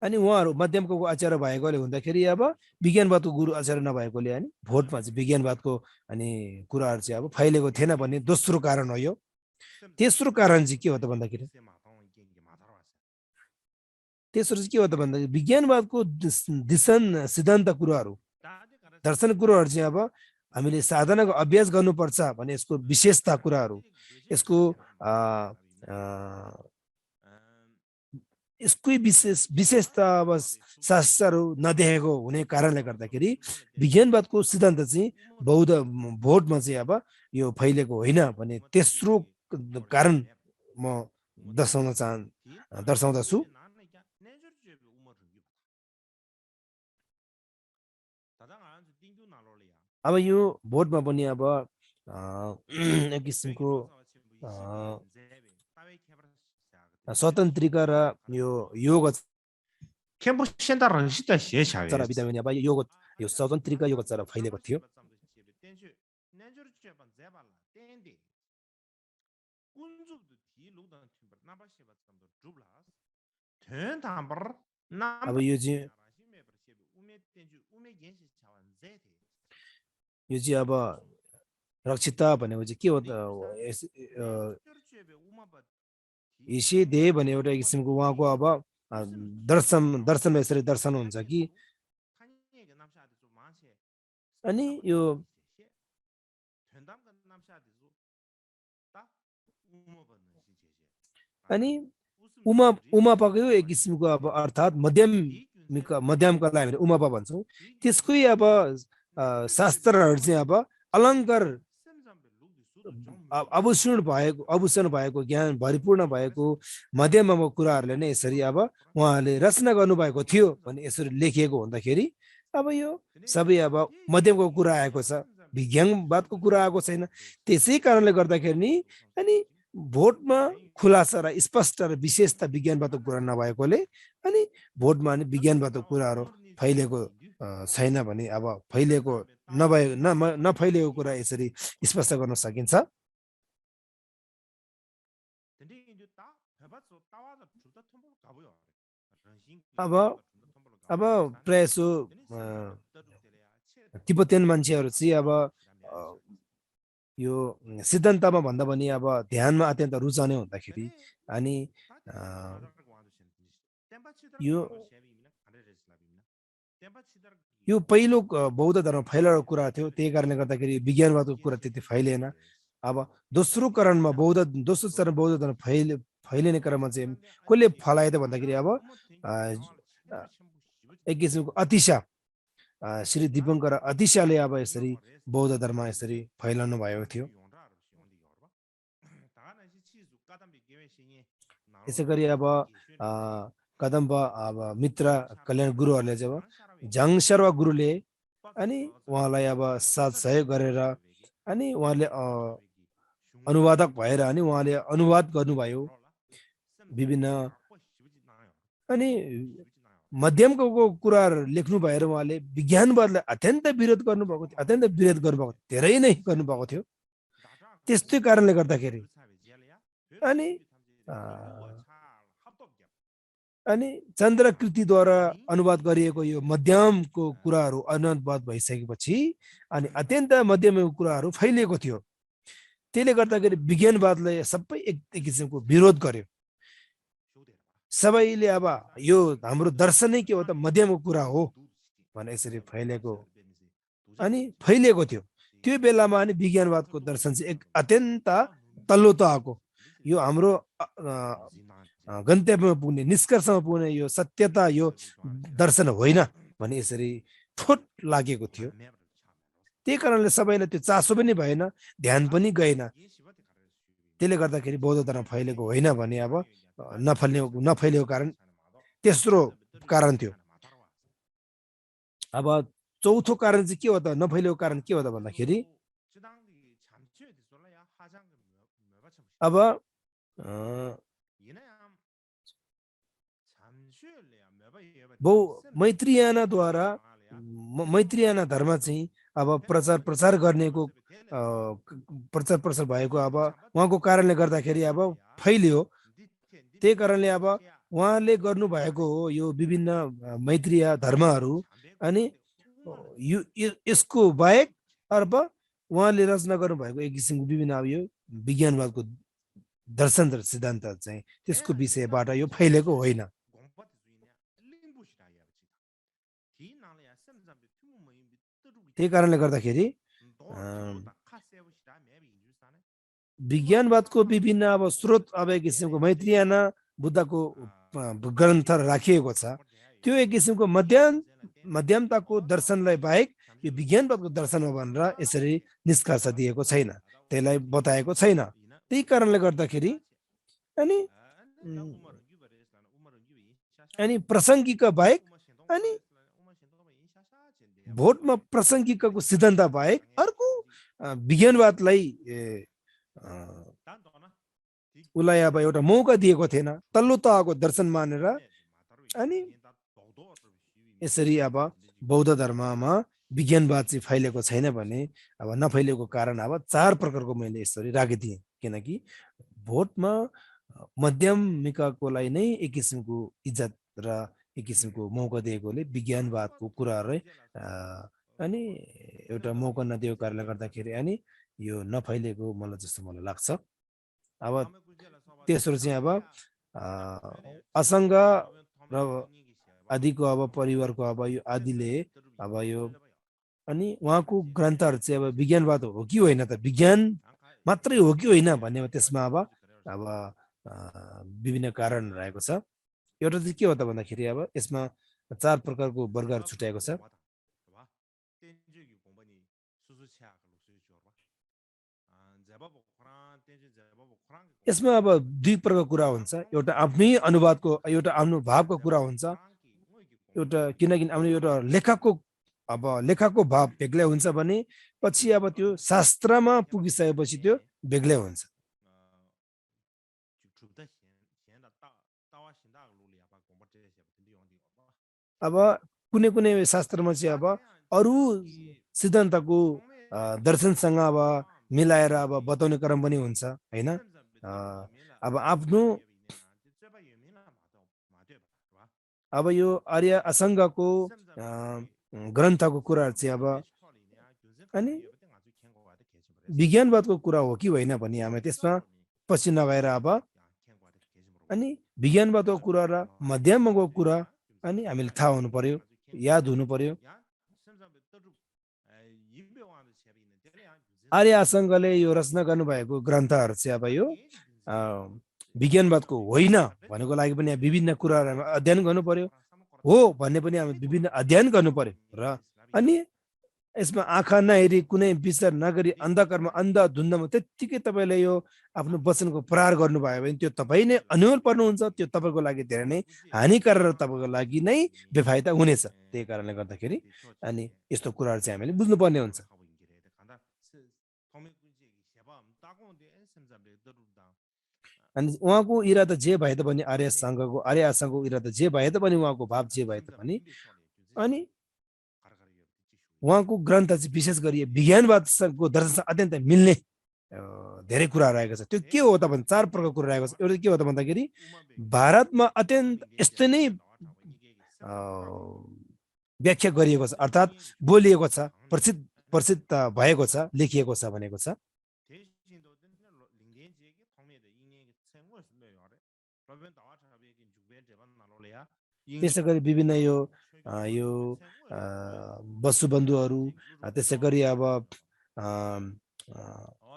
अनि उहाँहरू मध्यमको आचार्य भएकोले हुँदाखेरि अब विज्ञानवादको गुरु आचार्य नभएकोले अनि भोटमा चाहिँ विज्ञानवादको अनि कुराहरू चाहिँ अब फैलेको थिएन भन्ने दोस्रो कारण हो यो तेस्रो कारण चाहिँ के हो त भन्दाखेरि विज्ञानवादको सिद्धान्त कुराहरू दर्शन कुराहरू चाहिँ अब हामीले साधनाको अभ्यास गर्नुपर्छ भने यसको विशेषता कुराहरू यसकै विशेषता अब शास्त्रहरू नदेखेको हुने कारणले गर्दाखेरि विज्ञानवादको सिद्धान्त चाहिँ भोटमा चाहिँ अब यो फैलेको होइन भने तेस्रो कारण म दर्शाउँदछु अब यो भोटमा पनि अब एक किसिमको स्वतन्त्रिका र यो योग चरा बिदा भने अब यो स्वतन्त्रिका योग चरा फैलेको थियो अब यो चाहिँ अब रक्षिता भनेको चाहिँ के हो त इसी दे भने एउटा किसिमको उहाँको अब दर्शनमा यसरी दर्शन हुन्छ कि अनि यो अनि उमापाको एक किसिमको अब अर्थात् मध्यमकालाई हामीले उमापा भन्छौँ त्यसकै अब शास्त्रहरू चाहिँ अब अलङ्कार आभूषण भएको ज्ञान भरिपूर्ण भएको मध्यममा कुराहरूले नै यसरी अब उहाँले रचना गर्नुभएको थियो भने यसरी लेखिएको हुँदाखेरि अब यो सबै अब मध्यमको कुरा आएको छ, विज्ञानवादको कुरा आएको छैन। त्यसै कारणले गर्दाखेरि नि अनि भोटमा खुलासा र स्पष्ट र विशेषता विज्ञानवादको कुरा नभएकोले अनि भोटमा अनि विज्ञानवादको कुराहरू फैलिएको छैन भने अब फैलिएको नफैलिएको कुरा यसरी स्पष्ट गर्न सकिन्छ। अब प्रायः सो तिब्बतीयन मान्छेहरू चाहिँ अब यो सिद्धान्तमा भन्दा पनि अब ध्यानमा अत्यन्त रुचाउने हुँदाखेरि अनि यो पहिलो बौद्ध धर्म फैलाएको कुरा थियो, त्यही कारणले गर्दाखेरि विज्ञानवादको कुरा त्यति फैलिएन। अब दोस्रो चरणमा बौद्ध धर्म फैलिने क्रममा चाहिँ कसले फलायो भन्दाखेरि अब एक किसिमको अतिशा श्री दिपङ्कर अतिशाले अब यसरी बौद्ध धर्म यसरी फैलाउनु भएको थियो। यसै गरी अब कदम्ब अब मित्र कल्याण गुरुहरूले जब झाङशर्वा गुरुले अनि उहाँलाई अब साथ सहयोग गरेर अनि उहाँले अनुवादक भएर अनि उहाँले अनुवाद गर्नुभयो विभिन्न अनि मध्यमको कुराहरू लेख्नु भएर उहाँले विज्ञानवादलाई अत्यन्त विरोध गर्नुभएको थियो, धेरै नै गर्नुभएको थियो। त्यस्तै कारणले गर्दाखेरि अनि चन्द्रकृतिद्वारा अनुवाद गरिएको यो मध्यमको कुराहरू अनुवाद भइसकेपछि अनि अत्यन्त मध्यमको कुराहरू फैलिएको थियो। त्यसले गर्दाखेरि विज्ञानवादले सबै एक किसिमको विरोध गर्यो। सबैले अब यो हाम्रो दर्शनै के हो त मध्यमको कुरा हो भने यसरी फैलिएको थियो। त्यो बेलामा अनि विज्ञानवादको दर्शन चाहिँ एक अत्यन्त तल्लो तहको यो हाम्रो गन्तव्यमा पुग्ने निष्कर्षमा पुग्ने यो सत्यता यो दर्शन होइन भने यसरी ठोट लागेको थियो। त्यही कारणले सबैलाई त्यो चासो पनि भएन, ध्यान पनि गएन। त्यसले गर्दाखेरि बौद्ध धर्म फैलेको होइन भने अब नफैलिएको कारण तेस्रो कारण थियो। अब चौथो कारण चाहिँ के हो त, नफैलिएको कारण के हो त भन्दाखेरि अब मैत्रीयाना धर्म चाहिँ अब प्रचार गर्नेको प्रचार भएको अब उहाँको कारणले गर्दाखेरि अब फैलियो। त्यही कारणले अब उहाँले गर्नु भएको हो यो विभिन्न मैत्रीय धर्महरू अनि यसको बाहेक अब उहाँले रचना गर्नुभएको एक किसिमको विभिन्न अब यो विज्ञानवादको दर्शन र सिद्धान्त चाहिँ त्यसको विषयबाट यो फैलेको होइन। त्यही कारणले गर्दाखेरि विज्ञानवादको विभिन्न अब स्रोत अब एक किसिमको मैत्रीयाना बुद्धको ग्रन्थ राखिएको छ। त्यो एक किसिमको मध्यमताको दर्शनलाई बाहेक यो विज्ञानवादको दर्शनमा भनेर यसरी निष्कर्ष दिएको छैन, त्यसलाई बताएको छैन। त्यही कारणले गर्दाखेरि अनि प्रासङ्गिक बाहेक अनि भोटमा प्रासङ्गिकको सिद्धान्त बाहेक अर्को विज्ञानवादलाई उसलाई अब एउटा मौका दिएको थिएन, तल्लो तहको दर्शन मानेर अनि यसरी अब बौद्ध धर्ममा विज्ञानवाद चाहिँ फैलेको छैन भने अब नफैलेको कारण अब चार प्रकारको मैले यसरी राखिदिएँ। किनकि भोटमा मध्यमिकाकोलाई नै एक किसिमको इज्जत र एक किसिमको मौका दिएकोले विज्ञानवादको कुराहरू अनि एउटा मौका नदिएको कारणले गर्दाखेरि अनि यो नफैलिएको मलाई लाग्छ। अब तेस्रो चाहिँ अब असङ्ग र आदिको अब परिवारको अब यो आदिले अब यो अनि उहाँको ग्रन्थहरू चाहिँ अब विज्ञानवाद हो कि होइन त, विज्ञान मात्रै हो कि होइन भन्ने त्यसमा अब विभिन्न कारण रहेको छ। एउटा चाहिँ के हो त भन्दाखेरि अब यसमा चार प्रकारको वर्गहरू छुट्याएको छ। यसमा अब दुई प्रकारको कुरा हुन्छ एउटा आफ्नै अनुवादको एउटा आफ्नो भावको कुरा हुन्छ एउटा किनकि आफ्नो एउटा लेखकको अब लेखकको भाव बेग्लै हुन्छ भने पछि अब त्यो शास्त्रमा पुगिसकेपछि त्यो बेग्लै हुन्छ अब कुनै कुनै शास्त्रमा चाहिँ अब अरू सिद्धान्तको दर्शनसँग अब मिलाएर अब बताउने क्रम पनि हुन्छ हैन अब आफ्नो अब यो आर्य असाङ्गको ग्रन्थको कुराहरू चाहिँ अब अनि विज्ञानवादको कुरा हो कि होइन भने हामी त्यसमा पछि नगएर अब अनि विज्ञानवादको कुरा र मध्यमको कुरा अनि हामीले थाहा हुनु पर्यो याद हुनु पर्यो आर्य आसाङ्गले यो रचना गर्नुभएको ग्रन्थहरू चाहिँ अब यो विज्ञानवादको होइन भनेको लागि पनि विभिन्न कुराहरू अध्ययन गर्नु पर्यो हो भन्ने पनि हामी विभिन्न अध्ययन गर्नु पर्यो र अनि यसमा आँखा नहेरी कुनै विचार नगरी अन्धकर्म अन्ध धुन्धमा त्यत्तिकै तपाईँले यो आफ्नो वचनको प्रहार गर्नुभयो भने त्यो तपाईँ नै अन्यल पर्नुहुन्छ त्यो तपाईँको लागि धेरै नै हानिकारक तपाईँको लागि नै बेफाइदा हुनेछ त्यही कारणले गर्दाखेरि अनि यस्तो कुराहरू चाहिँ हामीले बुझ्नुपर्ने हुन्छ अनि उहाँको इरादा जे भए तापनि आर्य आसाङको इरादा जे भए तापनि उहाँको भाव जे भए तापनि अनि उहाँको ग्रन्थ चाहिँ विशेष गरी विज्ञानवादको दर्शनसँग अत्यन्त मिल्ने धेरै कुराहरू आएको छ त्यो के हो त भने चार प्रकारको कुरा आएको छ एउटा के हो त भन्दाखेरि भारतमा अत्यन्त यस्तै नै व्याख्या गरिएको छ अर्थात् बोलिएको छ प्रसिद्ध भएको छ लेखिएको छ भनेको छ त्यसै गरी विभिन्न यो वसुबन्धुहरू त्यसै गरी अब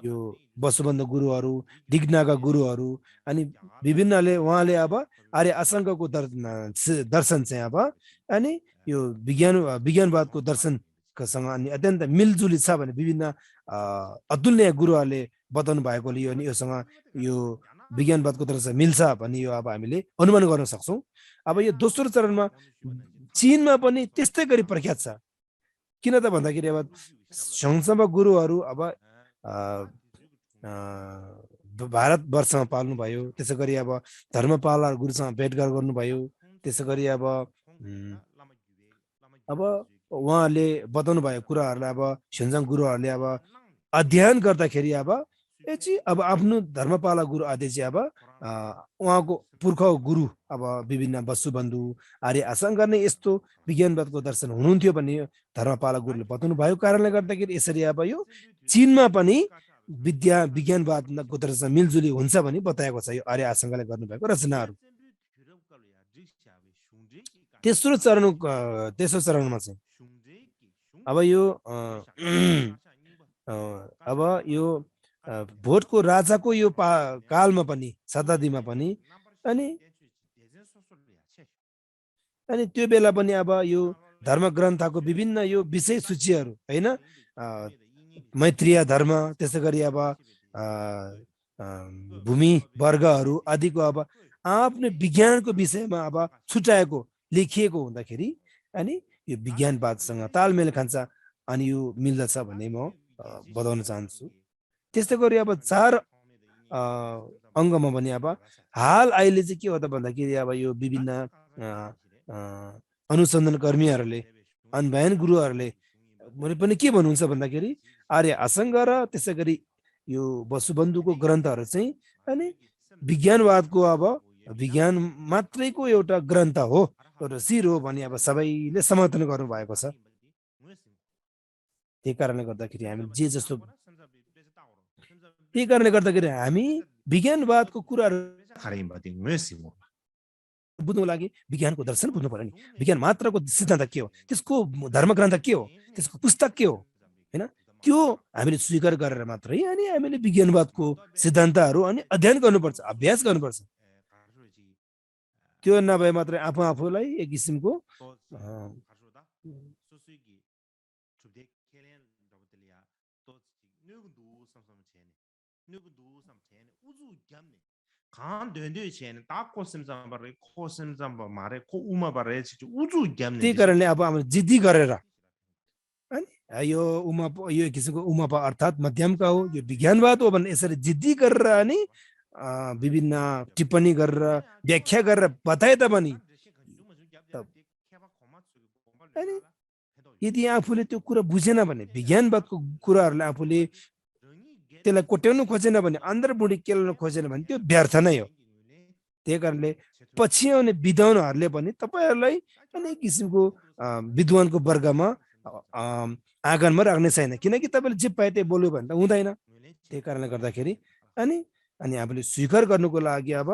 यो वसुबन्धु गुरुहरू दिग्नागा गुरुहरू अनि विभिन्नले उहाँले अब आर्य असाङ्गको दर्शन चाहिँ अब अनि यो विज्ञानवादको दर्शनसँग अनि अत्यन्त मिलजुली छ भने विभिन्न अतुल्य गुरुहरूले बताउनु भएकोले यो अनि योसँग यो विज्ञानवादको दर्शन मिल्छ भन्ने यो अब हामीले अनुमान गर्न सक्छौँ अब यो दोस्रो चरणमा चीनमा पनि त्यस्तै गरी प्रख्यात छ किन त भन्दाखेरि अब संसम्म गुरुहरू अब भारतवर्षमा पाल्नुभयो त्यसै गरी अब धर्मपाला गुरुसँग भेटघाट गर्नुभयो त्यसै गरी अब उहाँहरूले बताउनु भएको कुराहरूलाई अब सेन्जाङ गुरुहरूले अब अध्ययन गर्दाखेरि अब अब आफ्नो धर्मपाला गुरु आदि चाहिँ अब उहाँको पुर्खा गुरु अब विभिन्न वसुबन्धु आर्य असाङ्ग नै यस्तो विज्ञानवादको दर्शन हुनुहुन्थ्यो भन्ने धर्मपाला गुरुले बताउनु भएको कारणले गर्दाखेरि यसरी अब यो चीनमा पनि विज्ञानवादको दर्शन मिलजुली हुन्छ भनी बताएको छ यो आर्य असाङ्गले गर्नुभएको रचनाहरू तेस्रो चरणमा चाहिँ अब यो भोटको राजाको यो कालमा पनि शताब्दीमा पनि अनि त्यो बेला पनि अब यो धर्म ग्रन्थको विभिन्न यो विषय सूचीहरू हैन मैत्रीय धर्म त्यसै गरी अब भूमि वर्गहरू आदिको अब आफ्नो विज्ञानको विषयमा अब छुट्याएको लेखिएको हुँदाखेरि अनि यो विज्ञानवादसँग तालमेल खान्छ अनि यो मिल्दछ भन्ने म बताउन चाहन्छु त्यस्तै गरी अब चार अङ्गमा पनि अब हाल अहिले चाहिँ के हो त भन्दाखेरि अब यो विभिन्न अनुसन्धान कर्मीहरूले अनबयान गुरुहरूले पनि के भन्नुहुन्छ भन्दाखेरि आर्य असाङ्ग र त्यसै गरी यो वसुबन्धुको ग्रन्थहरू चाहिँ अनि विज्ञानवादको अब विज्ञान मात्रैको एउटा ग्रन्थ हो एउटा शिर हो भने अब सबैले समर्थन गर्नुभएको छ त्यही कारणले गर्दाखेरि हामी त्यही कारणले गर्दाखेरि हामी विज्ञानवादको कुराहरू बुझ्नुको लागि विज्ञानको दर्शन बुझ्नु पर्यो नि विज्ञान मात्रको सिद्धान्त के हो त्यसको धर्मग्रन्थ के हो त्यसको पुस्तक के हो हैन त्यो हामीले स्वीकार गरेर मात्रै अनि हामीले विज्ञानवादको सिद्धान्तहरू अनि अध्ययन गर्नुपर्छ अभ्यास गर्नुपर्छ त्यो नभए मात्रै आफूलाई एक किसिमको 간 된데 쟤는 딱 코심자 바래 코심자 말에 코 우마 바래 진짜 우주 त्यही 겸네 कारणले अब हामीले जिद्दी गरेर हैन यो यो किसिमको उमापा अर्थात् मध्यमका हो यो विज्ञानवाद हो भने यसरी जिद्दी गरेर अनि विभिन्न टिप्पणी गरेर व्याख्या गरेर बताए तापनि अनि यदि आफूले त्यो कुरा बुझेन भने विज्ञानवादको कुराहरूलाई आफूले त्यसलाई कोट्याउनु खोजेन भने अन्तर्मुखी केलाउन खोजेन भने त्यो व्यर्थ नै हो त्यही कारणले पछि आउने विद्वानहरूले पनि तपाईहरूलाई अनेक किसिमको विद्वानको वर्गमा आँगनमा राख्ने छैन किनकि तपाईँले जे पाए त्यही बोल्यो भने त हुँदैन त्यही कारणले गर्दाखेरि अनि अनि हामीले स्वीकार गर्नुको लागि अब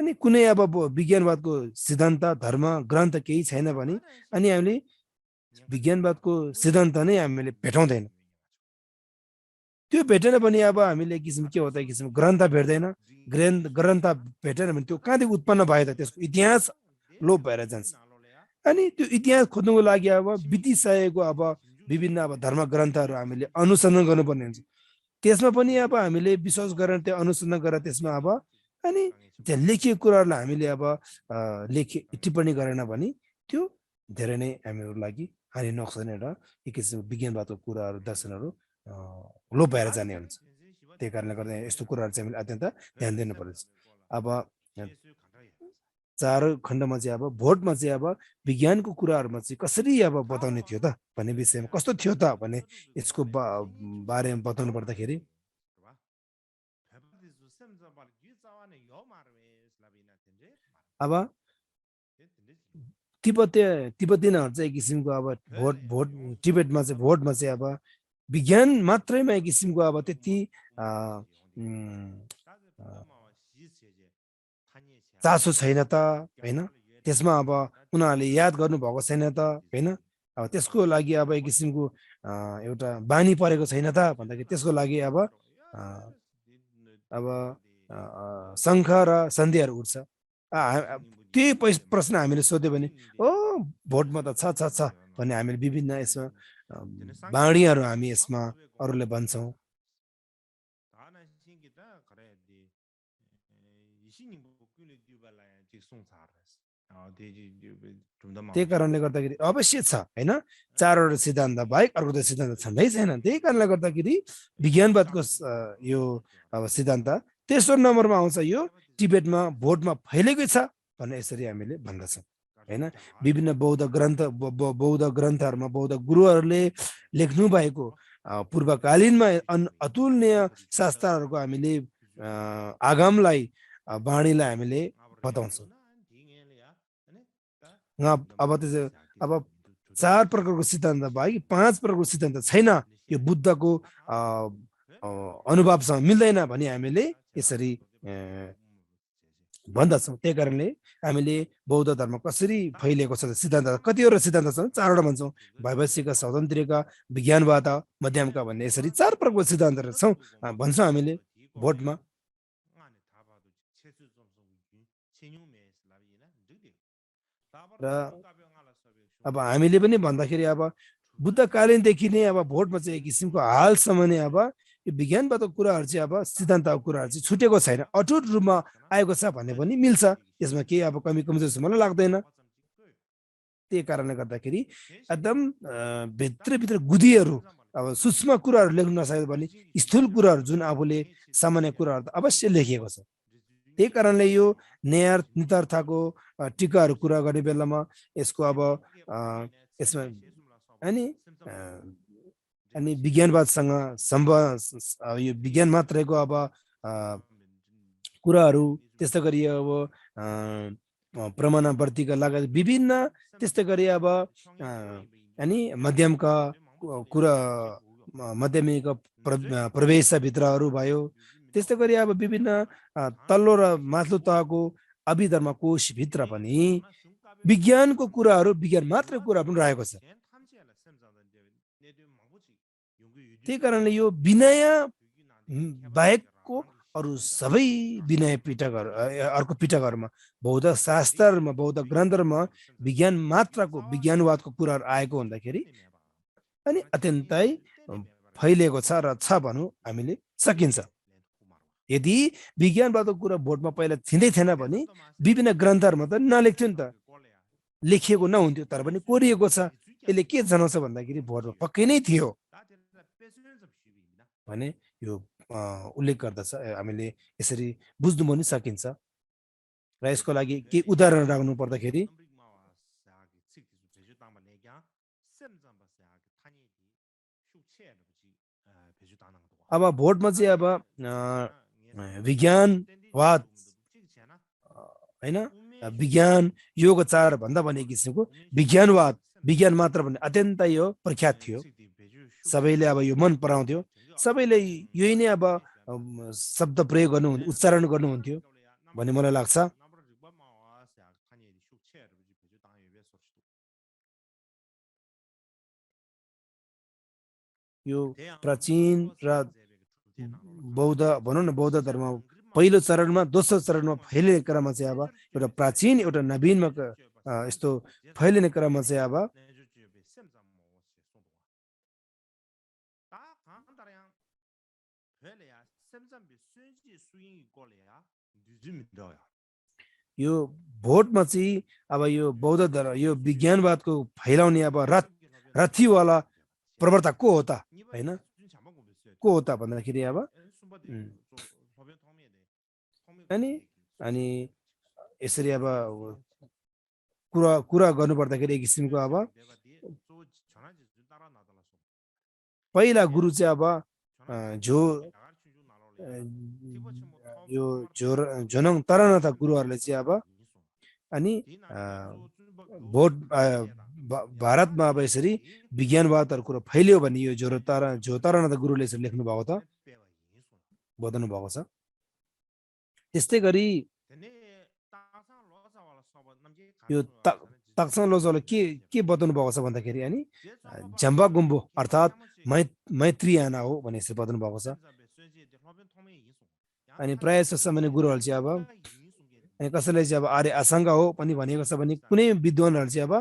अनि कुनै अब विज्ञानवादको सिद्धान्त धर्म ग्रन्थ केही छैन भने अनि हामीले विज्ञानवादको सिद्धान्त नै हामीले भेटाउँदैन त्यो भेटेन भने अब हामीले किसिम के हो त किसिम ग्रन्थ भेट्दैन ग्रन्थ भेटेन भने त्यो कहाँदेखि उत्पन्न भयो त त्यसको इतिहास लोप भएर जान्छ अनि त्यो इतिहास खोज्नुको लागि अब बितिसकेको अब विभिन्न अब धर्म ग्रन्थहरू हामीले अनुसन्धान गर्नुपर्ने हुन्छ त्यसमा पनि अब हामीले विश्वास गरेर त्यो अनुसन्धान गरेर त्यसमा अब अनि त्यहाँ लेखिएको कुराहरूलाई हामीले अब टिप्पणी गरेन भने त्यो धेरै नै हामीहरूको लागि हानि नोक्सान र एक किसिमको विज्ञानवादको कुराहरू दर्शनहरू लोप भएर जाने हुन्छ त्यही कारणले गर्दा यस्तो कुराहरू चाहिँ हामीले अत्यन्त ध्यान दिनुपर्छ अब चार खण्डमा चाहिँ अब भोटमा चाहिँ अब विज्ञानको कुराहरूमा चाहिँ कसरी अब बताउने थियो त भन्ने विषयमा कस्तो थियो त भने यसको बारेमा बताउनु पर्दाखेरि अब तिब्बतीयनहरू चाहिँ एक किसिमको अब भोट टिबेटमा चाहिँ भोटमा चाहिँ अब विज्ञान मात्रैमा एक किसिमको अब त्यति चासो छैन त हैन त्यसमा अब उनीहरूले याद गर्नुभएको छैन त हैन अब त्यसको लागि अब एक किसिमको एउटा बानी परेको छैन त भन्दाखेरि त्यसको लागि अब शङ्ख र सन्धिहरू उठ्छ त्यही प्रश्न हामीले सोध्यो भने ओ भोटमा त छ भन्ने हामीले विभिन्न यसमा बाणीहरू हामी यसमा अरूले भन्छौँ त्यही कारणले गर्दाखेरि अवश्य छ हैन चारवटा सिद्धान्त बाहेक अर्को त सिद्धान्त छँदै छैन त्यही कारणले गर्दाखेरि विज्ञानवादको यो अब सिद्धान्त तेस्रो नम्बरमा आउँछ यो टिबेटमा भोटमा फैलेकै छ भनेर यसरी हामीले भन्दछौँ हैन विभिन्न बौद्ध ग्रन्थहरूमा बौद्ध गुरुहरूले लेख्नु भएको पूर्वकालीनमा अतुलनीय शास्त्रहरूको हामीले आगमलाई वाणीलाई हामीले बताउँछौँ अब चार प्रकारको सिद्धान्त बाहेक 5 प्रकारको सिद्धान्त छैन यो बुद्धको अनुभवसँग मिल्दैन भने हामीले यसरी भन्दछौँ त्यही कारणले हामीले बौद्ध धर्म कसरी फैलिएको छ सिद्धान्त कतिवटा सिद्धान्त छ चारवटा भन्छौँ वैवस्यिक स्वतन्त्रका विज्ञानवाद मध्यमका भन्ने यसरी 4 प्रकारको सिद्धान्तहरू छौँ भन्छौँ हामीले भोटमा र अब हामीले पनि भन्दाखेरि अब बुद्धकालीनदेखि नै अब भोटमा चाहिँ एक किसिमको हालसम्म नै अब यो विज्ञानवादको कुराहरू चाहिँ अब सिद्धान्तको कुराहरू चाहिँ छुटेको छैन अटुट रूपमा आएको छ भन्ने पनि मिल्छ यसमा केही अब कमी कमजोरी जस्तो मलाई लाग्दैन त्यही कारणले गर्दाखेरि एकदम भित्रभित्र गुदीहरू अब सूक्ष्म कुराहरू लेख्न नसके भने स्थूल कुराहरू जुन आफूले सामान्य कुराहरू त अवश्य लेखिएको छ त्यही कारणले यो नितार्थको टीकाहरू कुरा गर्ने बेलामा यसको अब यसमा अनि विज्ञानवादसँग यो विज्ञान मात्रैको अब कुराहरू त्यस्तै गरी अब प्रमाणवर्तीका लगायत विभिन्न त्यस्तै गरी अब अनि मध्यमका कुरा माध्यमिक प्रवेशभित्रहरू भयो त्यस्तै गरी अब विभिन्न तल्लो र माथिल्लो तहको अभिधर्म कोशभित्र पनि विज्ञानको कुराहरू विज्ञान मात्र कुरा पनि रहेको छ त्यही कारणले यो विनय बाहेकको अरू सबै विनय पिटकहरू अर्को पिटकहरूमा बौद्ध शास्त्रमा बौद्ध ग्रन्थहरूमा विज्ञान मात्रको विज्ञानवादको कुराहरू आएको हुँदाखेरि अनि अत्यन्तै फैलिएको छ र छ भनौँ हामीले सकिन्छ यदि विज्ञानवादको कुरा बोर्डमा पहिला थिँदै थिएन भने विभिन्न ग्रन्थहरुमा त नलेख्थ्यो नि त, लेखिएको नहुन्थ्यो, तर पनि कोरिएको छ। यसले के जनाउँछ भन्दाखेरि बोर्डमा पक्कै नै थियो भने यो उल्लेख गर्दछ। हामीले यसरी बुझ्नु पनि सकिन्छ। र यसको लागि के उदाहरण राख्नु पर्दाखेरि अब बोर्डमा चाहिँ अब विज्ञानवाद हैन, विज्ञान योगचार भन्दा भने किसिमको विज्ञानवाद, विज्ञान मात्र भन्ने अत्यन्तै यो प्रख्यात थियो। सबैले अब यो मन पराउँथ्यो, सबैले यही नै अब शब्द प्रयोग गर्नु, उच्चारण गर्नुहुन्थ्यो भन्ने मलाई लाग्छ। यो प्राचीन र बौद्ध भनौँ न, बौद्ध धर्म पहिलो चरणमा, दोस्रो चरणमा फैलिने क्रममा चाहिँ अब एउटा प्राचीन एउटा नवीनमा यस्तो फैलिने क्रममा चाहिँ अब यो भोटमा चाहिँ अब यो बौद्ध धर्म, यो विज्ञानवादको फैलाउने अब रथीवाला प्रवर्तक को हो त हैन, को हो त भन्दाखेरि अब अनि यसरी अब कुरा गर्नु पर्दाखेरि एक किसिमको अब पहिला गुरु चाहिँ अब यो जोनङ तरनाथ गुरुहरूले चाहिँ अब अनि भोट भारतमा अब यसरी विज्ञानवादहरु कुरा फैलियो भने यो जो तरनाथ गुरुले यसरी लेख्नु भएको त बताउनु भएको छ। त्यस्तै गरी यो ताक्साङ लोसाले के बताउनु भएको छ भन्दाखेरि अनि झम्बा गुम्बो अर्थात् मैत्रीयाना हो भने यसरी बताउनु भएको छ। अनि प्राय सामान्य गुरुहरू चाहिँ अब अनि कसैले चाहिँ अब आर्य आशंका हो पनि भनेको छ भने कुनै विद्वानहरू चाहिँ अब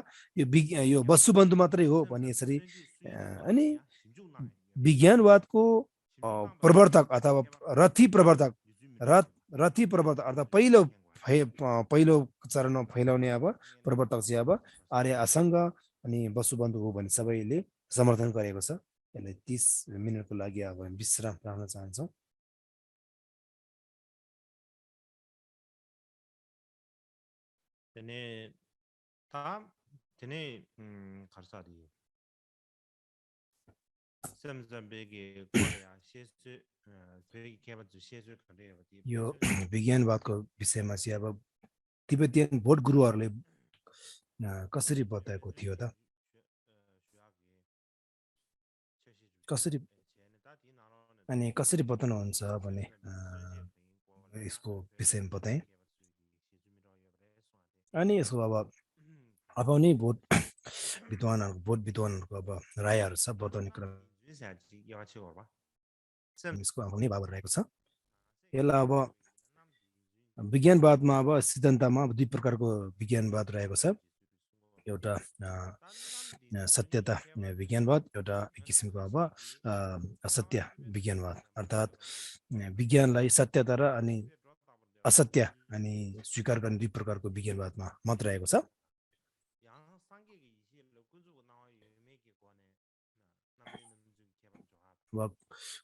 यो वसुबन्धु मात्रै हो भने यसरी। अनि विज्ञानवादको प्रवर्तक अथवा रथी प्रवर्तक अर्थात् पहिलो चरणमा फैलाउने अब प्रवर्तक चाहिँ अब आर्य आशंका अनि वसुबन्धु हो भने सबैले समर्थन गरेको छ। यसलाई 30 मिनेटको लागि अब विश्राम राख्न चाहन्छौँ। यो विज्ञानवादको विषयमा चाहिँ अब तिब्बतीयन भोट गुरुहरूले कसरी बताएको थियो त, कसरी बताउनुहुन्छ भने यसको विषयमा बताएँ। अनि यसको अब नि भोट विद्वानहरूको अब रायहरू छ बताउने क्रम यसको अब नै भाव रहेको छ। यसलाई अब विज्ञानवादमा अब सिद्धान्तमा दुई प्रकारको विज्ञानवाद रहेको छ। एउटा सत्यता विज्ञानवाद, एउटा एक किसिमको अब असत्य विज्ञानवाद, अर्थात् विज्ञानलाई सत्यता र अनि असत्य अनि स्वीकार गर्ने दुई प्रकारको विज्ञानवादमा मत रहेको छ। अब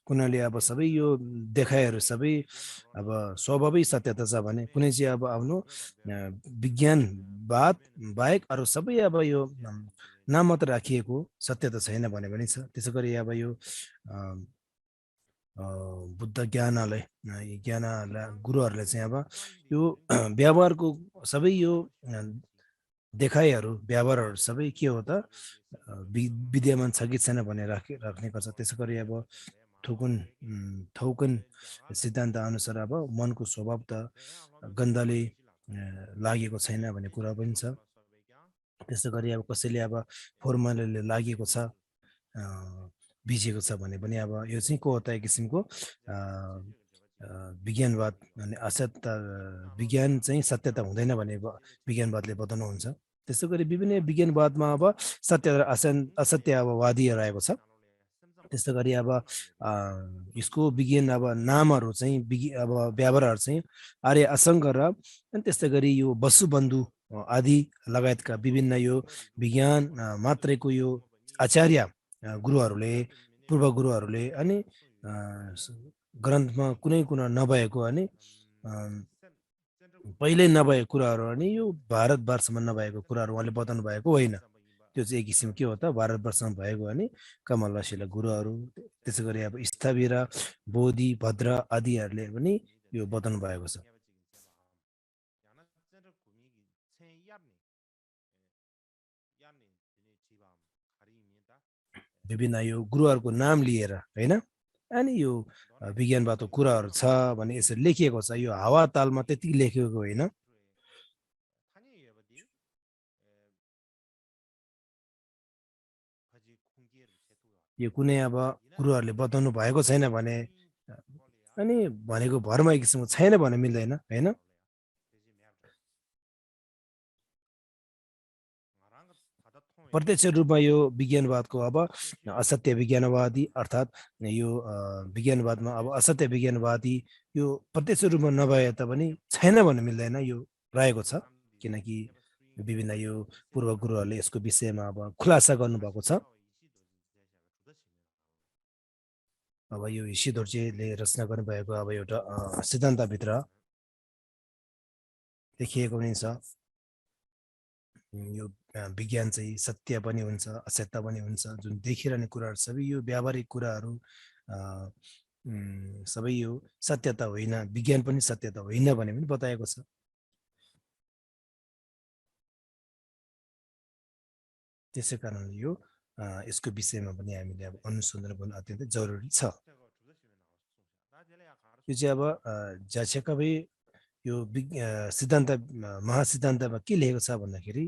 कुनैले अब सबै यो देखाइहरू सबै अब स्वभावै सत्यता छ भने कुनै चाहिँ अब आफ्नो विज्ञानवाद बाहेक अरू सबै अब यो नाम मात्र राखिएको सत्यता छैन भने पनि छ। त्यसै गरी अब यो बुद्ध ज्ञानले गुरुहरूले चाहिँ अब यो व्यवहारको सबै यो देखाइहरू व्यवहारहरू सबै के हो त विद्यमान छ कि छैन भनेर राख्ने गर्छ। त्यसै गरी अब थौकन सिद्धान्त अनुसार अब मनको स्वभाव त गन्धले लागेको छैन भन्ने कुरा पनि छ। त्यसै गरी अब कसैले अब फर्मुलाले लागेको छ बिजेको छ भने पनि अब यो चाहिँ को हो त एक किसिमको विज्ञानवाद अनि असत्य विज्ञान चाहिँ सत्यता हुँदैन भने विज्ञानवादले बताउनुहुन्छ। त्यसै गरी विभिन्न विज्ञानवादमा अब सत्य र असत्य अब वादी रहेको छ। त्यस्तै गरी अब यसको विज्ञान अब नामहरू चाहिँ अब व्यापारहरू चाहिँ आर्य असङ्ग र अनि त्यस्तै गरी यो वसुबन्धु आदि लगायतका विभिन्न यो विज्ञान मात्रैको यो आचार्य गुरुहरूले पूर्व गुरुहरूले अनि ग्रन्थमा कुनै कुना नभएको अनि पहिल्यै नभएको कुराहरू अनि यो भारतवर्षमा नभएको कुराहरू उहाँले बताउनु भएको होइन। त्यो चाहिँ एक किसिम के हो त भारतवर्षमा भएको अनि कमलवासीला गुरुहरू त्यसै गरी अब स्थविर बोधि भद्र आदिहरूले पनि यो बताउनु भएको छ। विभिन्न यो गुरुहरूको नाम लिएर होइन अनि यो विज्ञानवादको कुराहरू छ भने यसरी लेखिएको छ। यो हावा तालमा त्यति लेखेको होइन। यो कुनै अब गुरुहरूले बताउनु भएको छैन भने अनि भनेको भरमा एक किसिमको छैन भने मिल्दैन होइन। प्रत्यक्ष रूपमा यो विज्ञानवादको अब असत्य विज्ञानवादी अर्थात् यो विज्ञानवादमा अब असत्य विज्ञानवादी यो प्रत्यक्ष रूपमा नभए तापनि छैन भन्नु मिल्दैन, यो रहेको छ। किनकि विभिन्न यो पूर्व गुरुहरूले यसको विषयमा अब खुलासा गर्नुभएको छ। अब यो इसिदोर्जेले रचना गर्नुभएको अब एउटा सिद्धान्तभित्र देखिएको पनि छ यो विज्ञान चाहिँ सत्य पनि हुन्छ असत्य पनि हुन्छ। जुन देखिरहने कुराहरू सबै यो व्यावहारिक कुराहरू सबै यो सत्यता होइन, विज्ञान पनि सत्यता होइन भने पनि बताएको छ। त्यसै कारणले यो यसको विषयमा पनि हामीले अब अनुसन्धान गर्नु अत्यन्तै जरुरी छ। यो चाहिँ अब ज्याछेकबै यो सिद्धान्त महासिद्धान्तमा के लेखेको छ भन्दाखेरि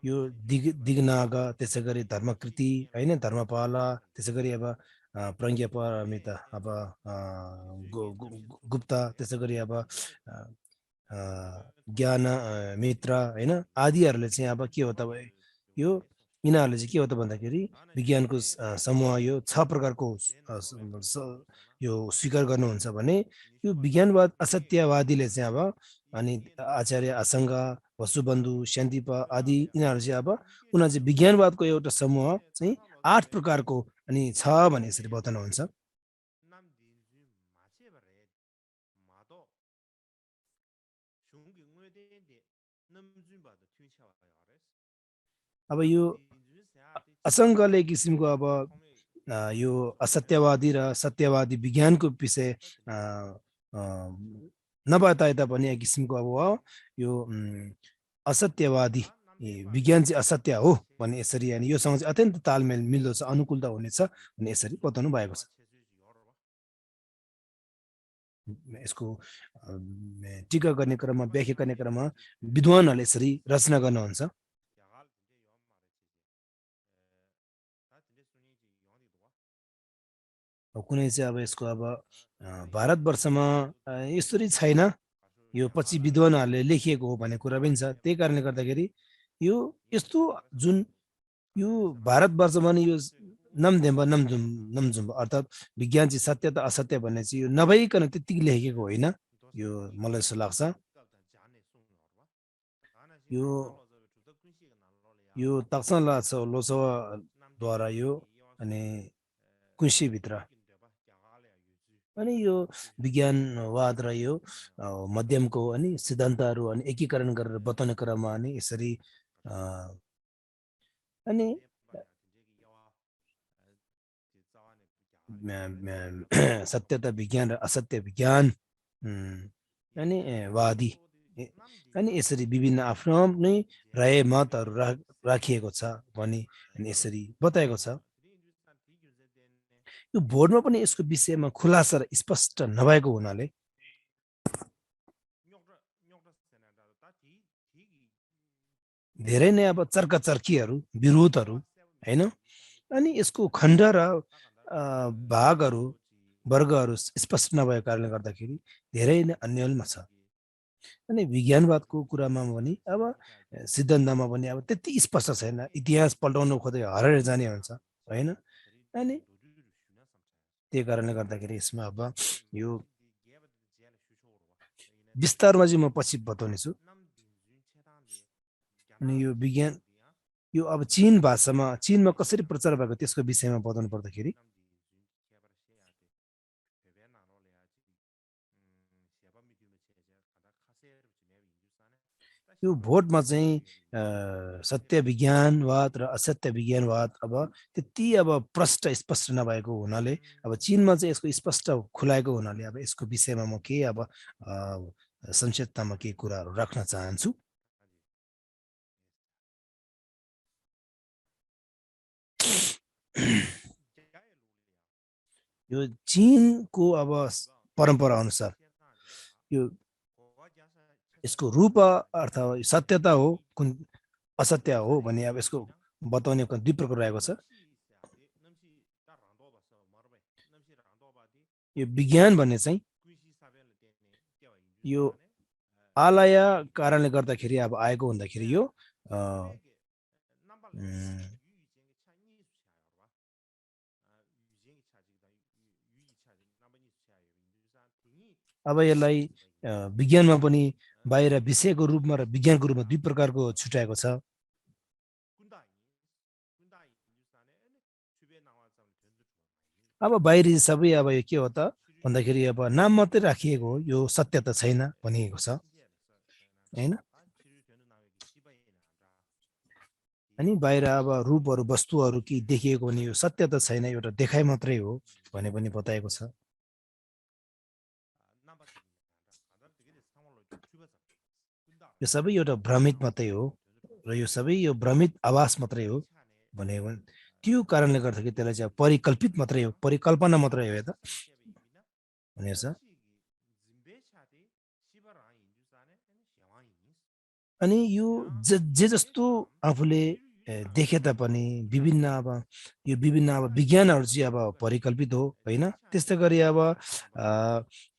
यो दिगनाग त्यसै गरी धर्मकृति होइन धर्मपाला त्यसै गरी अब प्रज्ञापारमिता अब गुप्ता त्यसै गरी अब ज्ञान मित्र होइन आदिहरूले चाहिँ अब के हो त यो यिनीहरूले चाहिँ के हो त भन्दाखेरि विज्ञानको समूह यो 6 प्रकारको यो स्वीकार गर्नुहुन्छ भने यो विज्ञानवाद असत्यवादीले चाहिँ अब अनि आचार्य असङ्ग वसुबन्धु शान्तिप आदि यिनीहरू चाहिँ अब उनीहरू चाहिँ विज्ञानवादको एउटा समूह चाहिँ 8 प्रकारको अनि छ भने यसरी बताउनुहुन्छ। अब यो असङ्गले किसिमको अब यो असत्यवादी र सत्यवादी विज्ञानको विषय नबताए तापनि एक किसिमको अब यो असत्यवादी विज्ञान चाहिँ असत्य हो भने यसरी अनि योसँग चाहिँ अत्यन्त तालमेल मिल्दो छ, अनुकूलता हुनेछ भने यसरी बताउनु भएको छ। यसको टीका गर्ने क्रममा व्याख्या गर्ने क्रममा विद्वानहरूले यसरी रचना गर्नुहुन्छ। कुनै चाहिँ अब यसको अब भारतवर्षमा यसरी छैन, यो पछि विद्वानहरूले लेखिएको हो भन्ने कुरा पनि छ। त्यही कारणले गर्दाखेरि यो यस्तो जुन यो भारतवर्षमा नि यो नमधेम्बा नमजुम्ब अर्थात् विज्ञान चाहिँ सत्य त असत्य भन्ने चाहिँ यो नभइकन त्यतिकै लेखेको होइन, यो मलाई जस्तो लाग्छ। यो तक्सन लोसवाद्वारा यो अनि कुशीभित्र अनि यो विज्ञानवाद र यो मध्यमको अनि सिद्धान्तहरू अनि एकीकरण गरेर बताउने क्रममा अनि यसरी अनि सत्यता विज्ञान र असत्य विज्ञान अनि वादी अनि यसरी विभिन्न आफ्नो नै राय मतहरू राखिएको छ भनी यसरी बताएको छ। यो बोर्डमा पनि यसको विषयमा खुलासा र स्पष्ट नभएको हुनाले धेरै नै अब चर्काचर्कीहरू विरोधहरू होइन अनि यसको खण्ड र भागहरू वर्गहरू स्पष्ट नभएको कारणले गर्दाखेरि धेरै नै अन्यलमा छ। अनि विज्ञानवादको कुरामा पनि अब सिद्धान्तमा पनि अब त्यति स्पष्ट छैन, इतिहास पल्टाउनु खोज्दै हराएर जाने हुन्छ। हैन अनि त्यही कारणले गर्दाखेरि यसमा अब यो विस्तारमा चाहिँ म पछि बताउने छु अनि यो विज्ञान यो अब चीन भाषामा चीनमा कसरी प्रचार भएको त्यसको विषयमा बताउनु पर्दाखेरि यो भोटमा चाहिँ सत्य विज्ञानवाद र असत्य विज्ञानवाद अब त्यति अब प्रष्ट स्पष्ट नभएको हुनाले अब चीनमा चाहिँ यसको स्पष्ट खुलाएको हुनाले अब यसको विषयमा म के अब संक्षिप्तमा केही कुराहरू राख्न चाहन्छु यो चीनको अब परम्परा अनुसार यो यसको रूप अर्थ सत्यता हो कुन असत्य हो भने अब यसको बताउने दुई प्रकार रहेको छ यो विज्ञान भन्ने चाहिँ यो आलय कारणले गर्दाखेरि अब आएको हुँदाखेरि यो अब यसलाई विज्ञानमा पनि बाहिर विषयको रूपमा र विज्ञानको रूपमा दुई प्रकारको छुट्याएको छ अब बाहिरी सबै अब यो के हो त भन्दाखेरि अब नाम मात्रै राखिएको हो यो सत्य त छैन भनिएको छ हैन अनि बाहिर अब रूपहरू वस्तुहरू के देखिएको भने यो सत्य त छैन एउटा देखाइ मात्रै हो भने पनि बताएको छ यो सबै एउटा भ्रमित मात्रै हो र यो सबै यो भ्रमित आभास मात्रै हो भने त्यो कारणले गर्दाखेरि त्यसलाई चाहिँ परिकल्पित मात्रै हो परिकल्पना मात्रै हो त भनेको छ अनि यो जे जस्तो आफूले देखे तापनि विभिन्न अब यो विभिन्न अब विज्ञानहरू चाहिँ अब परिकल्पित हो होइन त्यस्तै गरी अब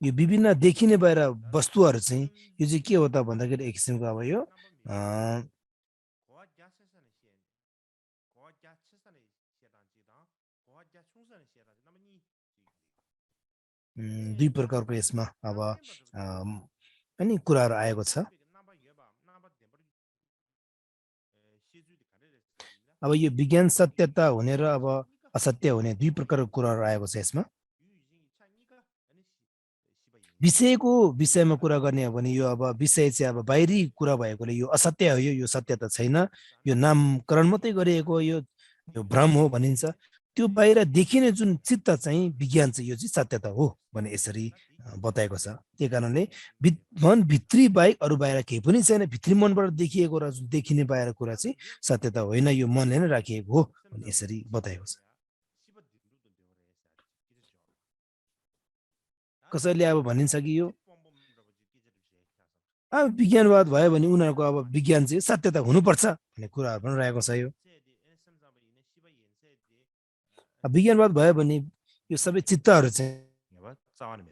यो विभिन्न देखिने बाहिर वस्तुहरू चाहिँ यो चाहिँ के हो त भन्दाखेरि एक किसिमको अब यो दुई प्रकारको यसमा अब अनि कुराहरू आएको छ अब यो विज्ञान सत्यता हुने र अब असत्य हुने दुई प्रकारको कुराहरू आएको छ यसमा विषयको विषयमा कुरा गर्ने हो भने यो अब विषय चाहिँ अब बाहिरी कुरा भएकोले यो असत्य हो यो सत्य त छैन यो नामकरण मात्रै गरिएको यो भ्रम हो भनिन्छ त्यो बाहिर देखिने जुन चित्त चाहिँ विज्ञान चाहिँ यो चाहिँ सत्यता हो भने यसरी बताएको छ त्यही कारणले मन भित्री बाहेक अरू बाहिर केही पनि छैन भित्री मनबाट देखिएको र जुन देखिने बाहिर कुरा चाहिँ सत्यता होइन यो मनले नै राखिएको हो भने यसरी बताएको छ कसैले अब भनिन्छ कि यो अब विज्ञानवाद भयो भने उनीहरूको अब विज्ञान चाहिँ सत्यता हुनुपर्छ भन्ने कुराहरू पनि रहेको छ यो विज्ञानवाद भयो भने यो सबै चित्तहरू चाहिँ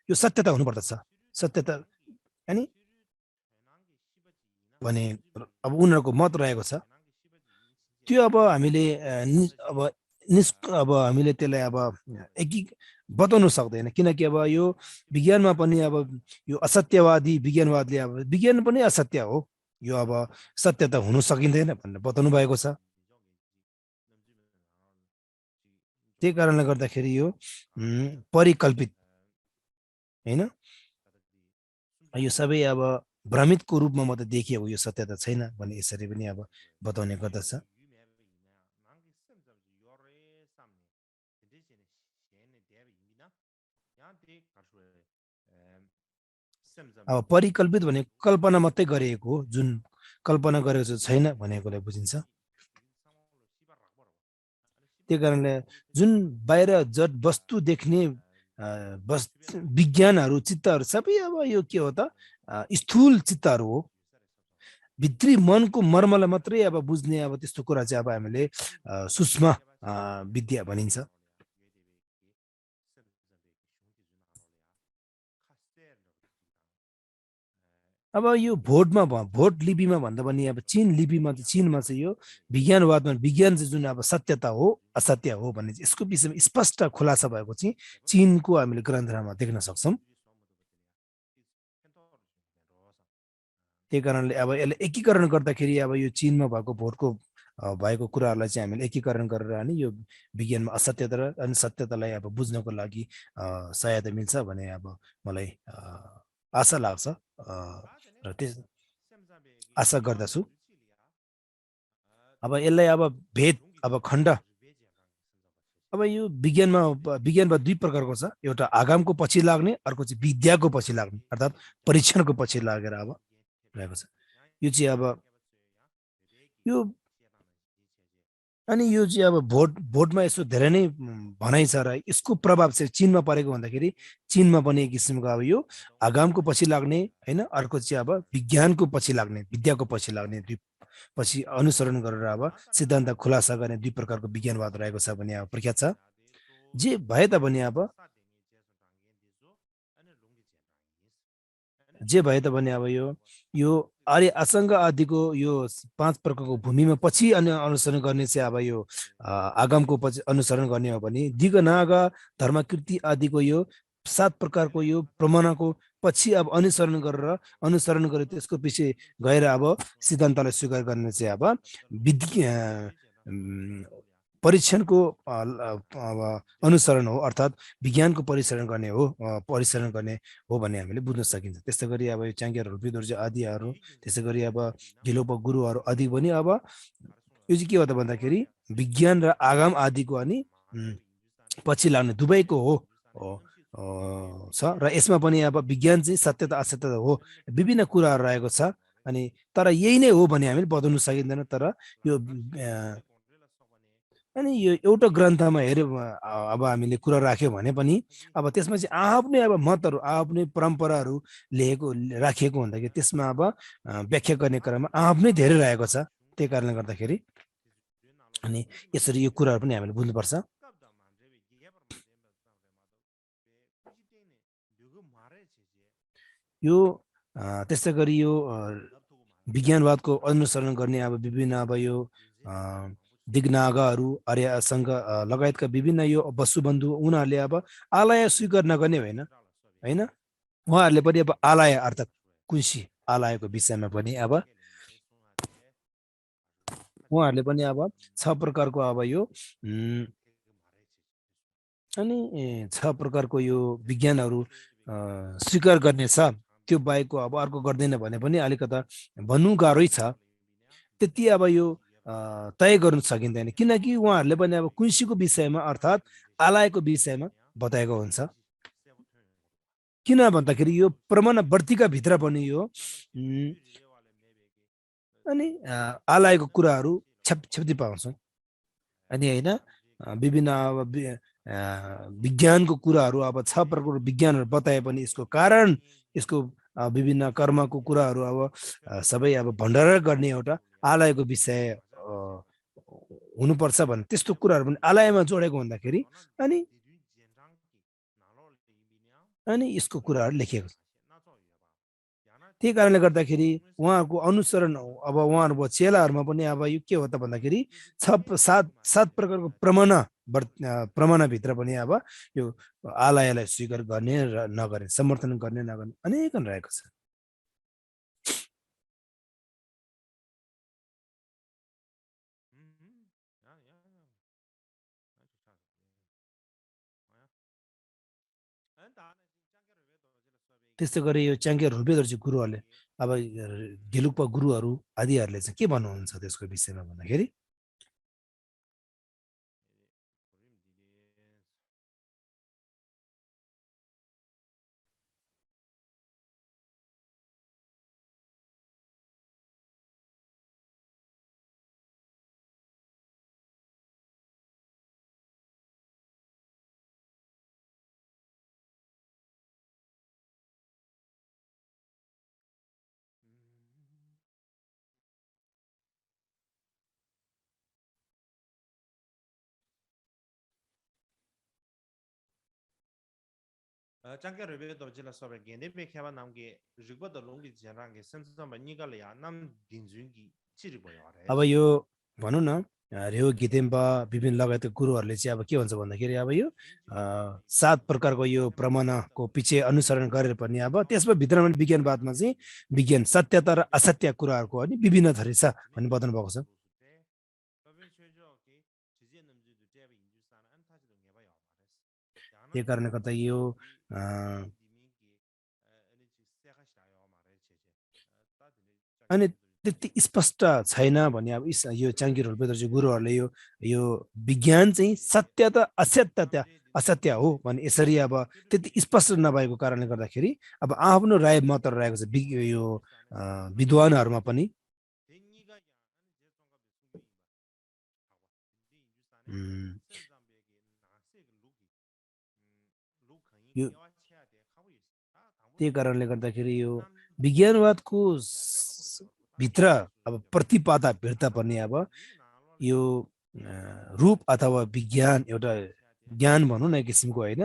यो सत्यता हुनुपर्दछ सत्यता अनि भने अब उनीहरूको मत रहेको छ त्यो अब हामीले अब हामीले त्यसलाई अब बताउनु सक्दैन किनकि अब यो विज्ञानमा पनि अब यो असत्यवादी विज्ञानवादले अब विज्ञान पनि असत्य हो यो अब सत्यता हुन सकिँदैन भनेर बताउनु भएको छ त्यही कारणले गर्दाखेरि यो परिकल्पित हैन यो सबै अब भ्रमितको रूपमा मात्रै देखिएको यो सत्यता छैन भने यसरी पनि अब बताउने गर्दछ अब परिकल्पित भने कल्पना मात्रै गरिएको हो जुन कल्पना गरेको छैन भनेकोलाई बुझिन्छ त्यही कारणले जुन बाहिर जड वस्तु देख्ने विज्ञानहरू चित्तहरू सबै अब यो के हो त स्थूल चित्तहरू हो भित्री मनको मर्मलाई मात्रै अब बुझ्ने अब त्यस्तो कुरा चाहिँ अब हामीले सूक्ष्म विद्या भनिन्छ अब यो भोट लिपिमा भन्दा पनि अब चीन लिपिमा चाहिँ चीनमा चाहिँ यो विज्ञानवादमा विज्ञान चाहिँ जुन अब सत्यता हो असत्य हो भन्ने चाहिँ यसको विषयमा स्पष्ट खुलासा भएको चाहिँ चीनको हामीले ग्रन्थमा देख्न सक्छौँ। त्यही कारणले अब यसलाई एकीकरण गर्दाखेरि अब यो चीनमा भएको भोटको भएको कुराहरूलाई चाहिँ हामीले एकीकरण गरेर अनि यो विज्ञानमा असत्यता र अनि सत्यतालाई अब बुझ्नको लागि सहायता मिल्छ भने अब मलाई आशा लाग्छ र त्यस आशा गर्दछु। अब यसलाई अब भेद अब खण्ड अब यो विज्ञानमा दुई प्रकारको छ, एउटा आगमको पछि लाग्ने, अर्को चाहिँ विद्याको पछि लाग्ने अर्थात् परीक्षणको पछि लागेर अब रहेको छ। यो चाहिँ अब यो अनि यो चाहिँ अब भोटमा यसो धेरै नै भनाइ छ र यसको प्रभाव चाहिँ चीनमा परेको भन्दाखेरि चीनमा पनि एक किसिमको अब यो आगमको पछि लाग्ने होइन, अर्को चाहिँ अब विज्ञानको पछि लाग्ने विद्याको पछि लाग्ने दुई पछि अनुसरण गरेर अब सिद्धान्त खुलासा गर्ने दुई प्रकारको विज्ञानवाद रहेको छ भने अब प्रख्यात छ। जे भए तापनि अब जे भए तापनि अब यो आर्य असाङ्ग आदिको यो पाँच प्रकारको भूमिमा पछि अनि अनुसरण गर्ने चाहिँ अब यो आगमको पछि अनुसरण गर्ने हो भने दिगनाग धर्मकृति आदिको यो सात प्रकारको यो प्रमाणको पछि अब अनुसरण गरेर त्यसको पछि गएर अब सिद्धान्तलाई स्वीकार गर्ने चाहिँ अब परीक्षणको अनुसरण हो अर्थात् विज्ञानको परिसरण गर्ने हो भन्ने हामीले बुझ्न सकिन्छ। त्यस्तै गरी अब यो चाङ्ग्या रोल्पी आदिहरू त्यसै गरी अब गिलोपा गुरुहरू आदि पनि अब यो चाहिँ के हो त भन्दाखेरि विज्ञान र आगम आदिको अनि पछि लाग्ने दुवैको हो छ र यसमा पनि अब विज्ञान चाहिँ सत्यता असत्यता हो विभिन्न कुराहरू रहेको छ। अनि तर यही नै हो भने हामीले बताउन सकिँदैन। तर यो अनि यो एउटा ग्रन्थमा हेऱ्यो अब हामीले कुरा राख्यो भने पनि अब त्यसमा चाहिँ आफ्नै अब मतहरू आफ्नै परम्पराहरू राखिएको हुँदाखेरि त्यसमा अब व्याख्या गर्ने क्रममा आफ्नै धेरै रहेको छ। त्यही कारणले गर्दाखेरि अनि यसरी यो कुराहरू पनि हामीले बुझ्नुपर्छ। यो त्यस्तै गरी यो विज्ञानवादको अनुसरण गर्ने अब विभिन्न अब यो दिगनागहरू आर्य असाङ्ग लगायतका विभिन्न यो वसुबन्धु उनीहरूले अब आलय स्वीकार नगर्ने होइन उहाँहरूले पनि अब आलय अर्थात् कुन्सी आलयको विषयमा पनि अब उहाँहरूले पनि अब छ प्रकारको अब यो अनि छ प्रकारको यो विज्ञानहरू स्वीकार गर्ने छ। त्यो बाहेकको अब अर्को गर्दैन भने पनि अलिकता भन्नु गाह्रै छ। त्यति अब यो तय गर्नु सकिँदैन किनकि उहाँहरूले पनि अब कुन्सीको विषयमा अर्थात् आलयको विषयमा बताएको हुन्छ। किन भन्दाखेरि यो प्रमाणवर्तीका भित्र पनि यो अनि आलयको कुराहरू छेप्ती पाउँछौँ अनि होइन विभिन्न अब विज्ञानको कुराहरू अब छ प्रकारको विज्ञानहरू बताए पनि यसको कारण यसको विभिन्न कर्मको कुराहरू अब सबै अब भण्डारण गर्ने एउटा आलयको विषय हुनुपर्छ भने त्यस्तो कुराहरू पनि आलयमा जोडेको हुँदाखेरि अनि यसको कुराहरू लेखिएको छ। त्यही कारणले गर्दाखेरि उहाँहरूको अनुसरण अब उहाँहरूको चेलाहरूमा पनि अब यो के हो त भन्दाखेरि सात प्रकारको प्रमाणभित्र पनि अब यो आलयलाई स्वीकार गर्ने र नगर्ने समर्थन गर्ने नगर्ने अनेकन रहेको छ। त्यस्तै गरी यो चाङ्ग्या रोल्पेदर्जी गुरुहरूले अब गेलुक्पा गुरुहरू आदिहरूले चाहिँ के भन्नुहुन्छ त्यसको विषयमा भन्दाखेरि 장게 레벨도 지라 서베 게네베 캐바 남게 리버더 롱기 제랑게 센스만 니가려야 남 딘준기 चिरिबयो अब आरेस यो भनौँ न रेउ गितेम्बा विभिन्न लगायत गुरुहरूले चाहिँ अब के भन्छ भन्दाखेरि अब यो 7 प्रकारको यो प्रमाणको पछि अनुसरण गरेर पनि अब त्यसमा भित्रमा विज्ञानवादमा चाहिँ विज्ञान सत्यता र असत्य कुराहरूको अनि विभिन्न थरी छ भन्ने बताउनु भएको छ त्यही कारणले गर्दा यो अनि त्यति स्पष्ट छैन भने अब यो चाङ्गी रोल्पेदर्जी गुरुहरूले यो विज्ञान चाहिँ सत्य त असत्य हो भने यसरी अब त्यति स्पष्ट नभएको कारणले गर्दाखेरि अब आफ्नो राय मत रहेको छ यो विद्वानहरूमा पनि यो त्यही कारणले गर्दाखेरि यो विज्ञानवादको भित्र अब प्रतिपादा भिर्ता पनि अब यो रूप अथवा विज्ञान एउटा ज्ञान भनौँ न एक किसिमको होइन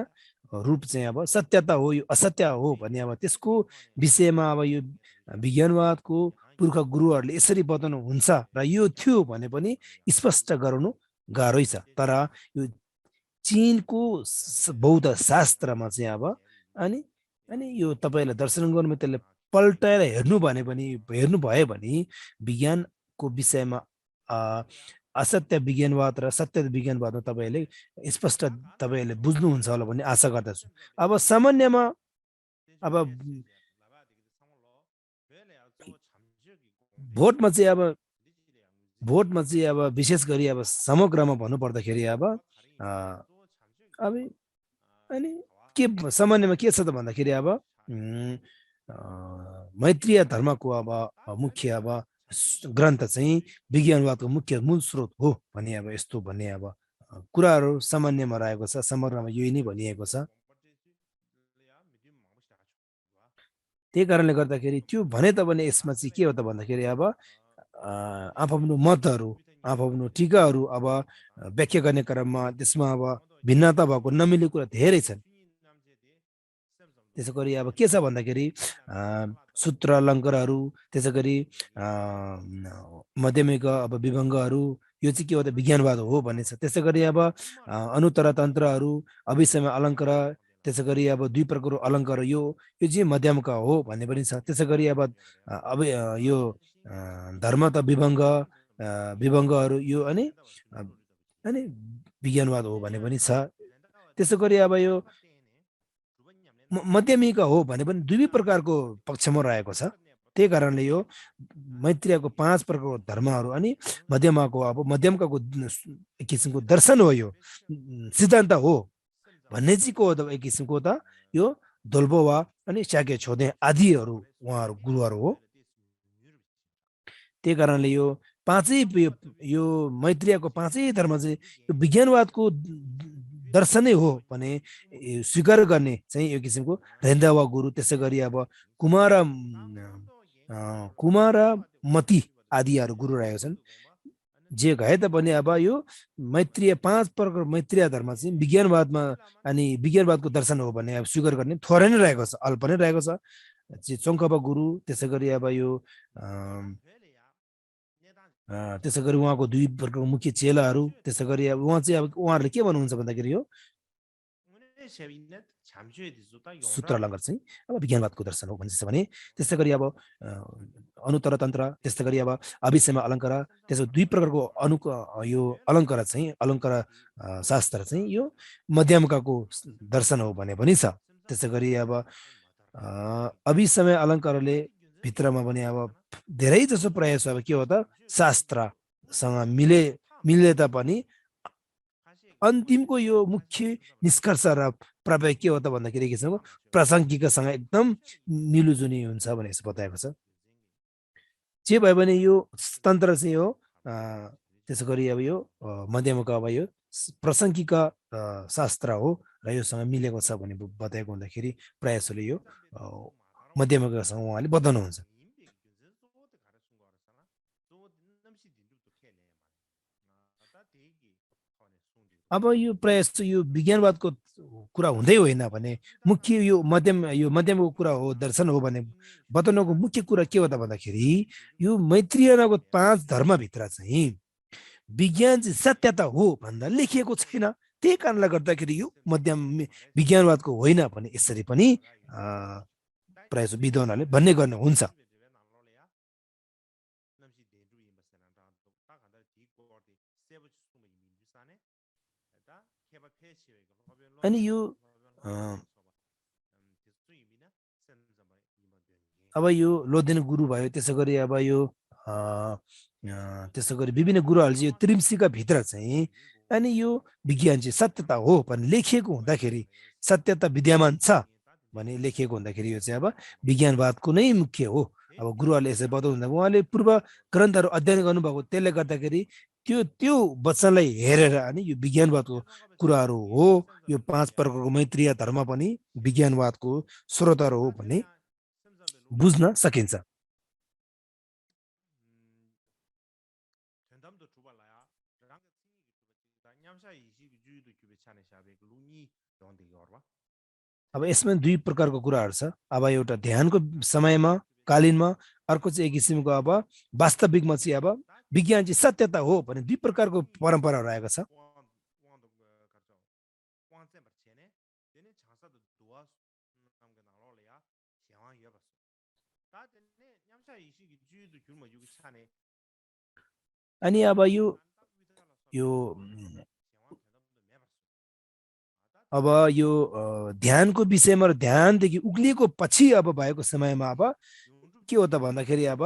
रूप चाहिँ अब सत्यता हो यो असत्य हो भन्ने अब त्यसको विषयमा अब यो विज्ञानवादको पुर्खा गुरुहरूले यसरी बताउनु हुन्छ र यो थियो भने पनि स्पष्ट गराउनु गाह्रै छ तर यो चीनको बौद्ध शास्त्रमा चाहिँ अब अनि यो तपाईलाई दर्शन गर्नु त्यसले पल्टाएर हेर्नु भने पनि हेर्नु भयो भने विज्ञानको विषयमा असत्य विज्ञानवाद र सत्य विज्ञानवादमा तपाईले स्पष्ट तपाईले बुझ्नुहुन्छ होला भन्ने आशा गर्दछु अब सामान्यमा अब भोटमा चाहिँ अब विशेष गरी अब समग्रमा भन्नु पर्दाखेरि अब अनि के सामान्यमा के छ त भन्दाखेरि अब मैत्रीय धर्मको अब मुख्य अब ग्रन्थ चाहिँ विज्ञानवादको मुख्य मूल स्रोत हो भन्ने अब यस्तो भन्ने अब कुराहरू सामान्यमा रहेको छ समग्रमा यही नै भनिएको छ त्यही कारणले गर्दाखेरि त्यो भने त भने यसमा चाहिँ के हो त भन्दाखेरि अब आफ्नो मतहरू आफ्नो टीकाहरू अब व्याख्या गर्ने क्रममा त्यसमा अब भिन्नता भएको नमिलेको कुरा धेरै छन् त्यसै गरी अब के छ भन्दाखेरि सूत्र अलङ्कारहरू त्यसै गरी माध्यमिक अब विभङ्गहरू यो चाहिँ के हो त विज्ञानवाद हो भन्ने छ त्यसै गरी अब अनुत्तर तन्त्रहरू अभिसमय अलङ्कार त्यसै गरी अब दुई प्रकारको अलङ्कार यो चाहिँ मध्यमका हो भन्ने पनि छ त्यसै गरी अब यो धर्म त विभङ्गहरू यो अनि विज्ञानवाद हो भन्ने पनि छ त्यसै गरी अब यो मध्यमिका हो भने पनि दुई प्रकारको पक्षमा रहेको छ त्यही कारणले यो मैत्रीयको 5 प्रकारको धर्महरू अनि मध्यमकाको एक किसिमको दर्शन हो यो सिद्धान्त हो भन्ने चाहिँ को हो त एक किसिमको त यो दोल्बोवा अनि शाक्य छोदे आदिहरू उहाँहरू गुरुहरू हो त्यही कारणले यो पाँचै यो मैत्रीयको 5 धर्म चाहिँ यो विज्ञानवादको दर्शनै हो भने स्वीकार गर्ने चाहिँ यो किसिमको रेन्दावा गुरु त्यसै गरी अब कुमारमती आदिहरू गुरु रहेका छन् जे गए तापनि अब यो मैत्रीय 5 प्रकार मैत्रीय धर्म चाहिँ विज्ञानवादमा अनि विज्ञानवादको दर्शन हो भने अब स्वीकार गर्ने थोरै नै रहेको छ अल्प नै रहेको छ चोङ्कपा गुरु त्यसै गरी अब यो त्यसै गरी उहाँको दुई प्रकारको मुख्य चेलाहरू त्यसै गरी अब उहाँ चाहिँ अब उहाँहरूले के भन्नुहुन्छ भन्दाखेरि यो सूत्र अलङ्कार चाहिँ अब विज्ञानवादको दर्शन हो भन्छ भने त्यसै गरी अब अनुत्तर तन्त्र त्यसै गरी अब अभिसमय अलङ्कार त्यसो दुई प्रकारको यो अलङ्कार चाहिँ अलङ्कार शास्त्र चाहिँ यो मध्यमकाको दर्शन हो भने पनि छ त्यसै गरी अब अभिसमय अलङ्कारले भित्रमा पनि अब धेरै जसो प्रयास अब के हो त शास्त्रसँग मिले तापनि अन्तिमको यो मुख्य निष्कर्ष र प्रभाव के हो त भन्दाखेरि के छ प्रासङ्गिकसँग एकदम मिलुजुली हुन्छ भने यसो बताएको छ जे भयो भने यो तन्त्र चाहिँ हो त्यसै गरी अब यो मध्यमको अब यो प्रासङ्गिक शास्त्र हो र योसँग मिलेको छ भने बताएको हुँदाखेरि प्रयासले यो मध्यमकासँग उहाँले बताउनुहुन्छ अब यो प्रायः जस्तो यो विज्ञानवादको कुरा हुँदै होइन भने मुख्य यो मध्यमको कुरा हो, दर्शन हो भने बताउनुको मुख्य कुरा के हो त भन्दाखेरि यो मैत्रीयको 5 धर्मभित्र चाहिँ विज्ञान चाहिँ सत्यता हो भन्दा लेखिएको छैन। त्यही कारणले गर्दाखेरि यो मध्यम विज्ञानवादको होइन भने यसरी पनि प्रायः जस्तो विद्वानहरूले भन्ने गर्नुहुन्छ। अनि यो अब यो लोदेन गुरु भयो, त्यसै गरी अब यो त्यसै गरी विभिन्न गुरुहरू चाहिँ यो त्रिमसीका भित्र चाहिँ अनि यो विज्ञान चाहिँ सत्यता हो भने लेखिएको हुँदाखेरि सत्यता विद्यमान छ भने लेखिएको हुँदाखेरि यो चाहिँ अब विज्ञानवादको नै मुख्य हो। अब गुरुहरूले यसरी बताउनु उहाँले पूर्व ग्रन्थहरू अध्ययन गर्नुभएको, त्यसले गर्दाखेरि त्यो वचनलाई हेरेर अनि यो विज्ञानवादको कुराहरू हो, यो 5 प्रकारको मैत्रीय धर्म पनि विज्ञानवादको स्रोतहरू हो भन्ने बुझ्न सकिन्छ। अब यसमा 2 प्रकारको कुराहरू छ। अब एउटा ध्यानको समयमा कालीनमा, अर्को चाहिँ एक किसिमको अब वास्तविकमा चाहिँ अब विज्ञान चाहिँ सत्यता हो भने 2 प्रकारको परम्पराहरू आएको छ। अनि अब यो ध्यानको विषयमा र ध्यानदेखि उक्लिएको पछि अब भएको समयमा अब के हो त भन्दाखेरि अब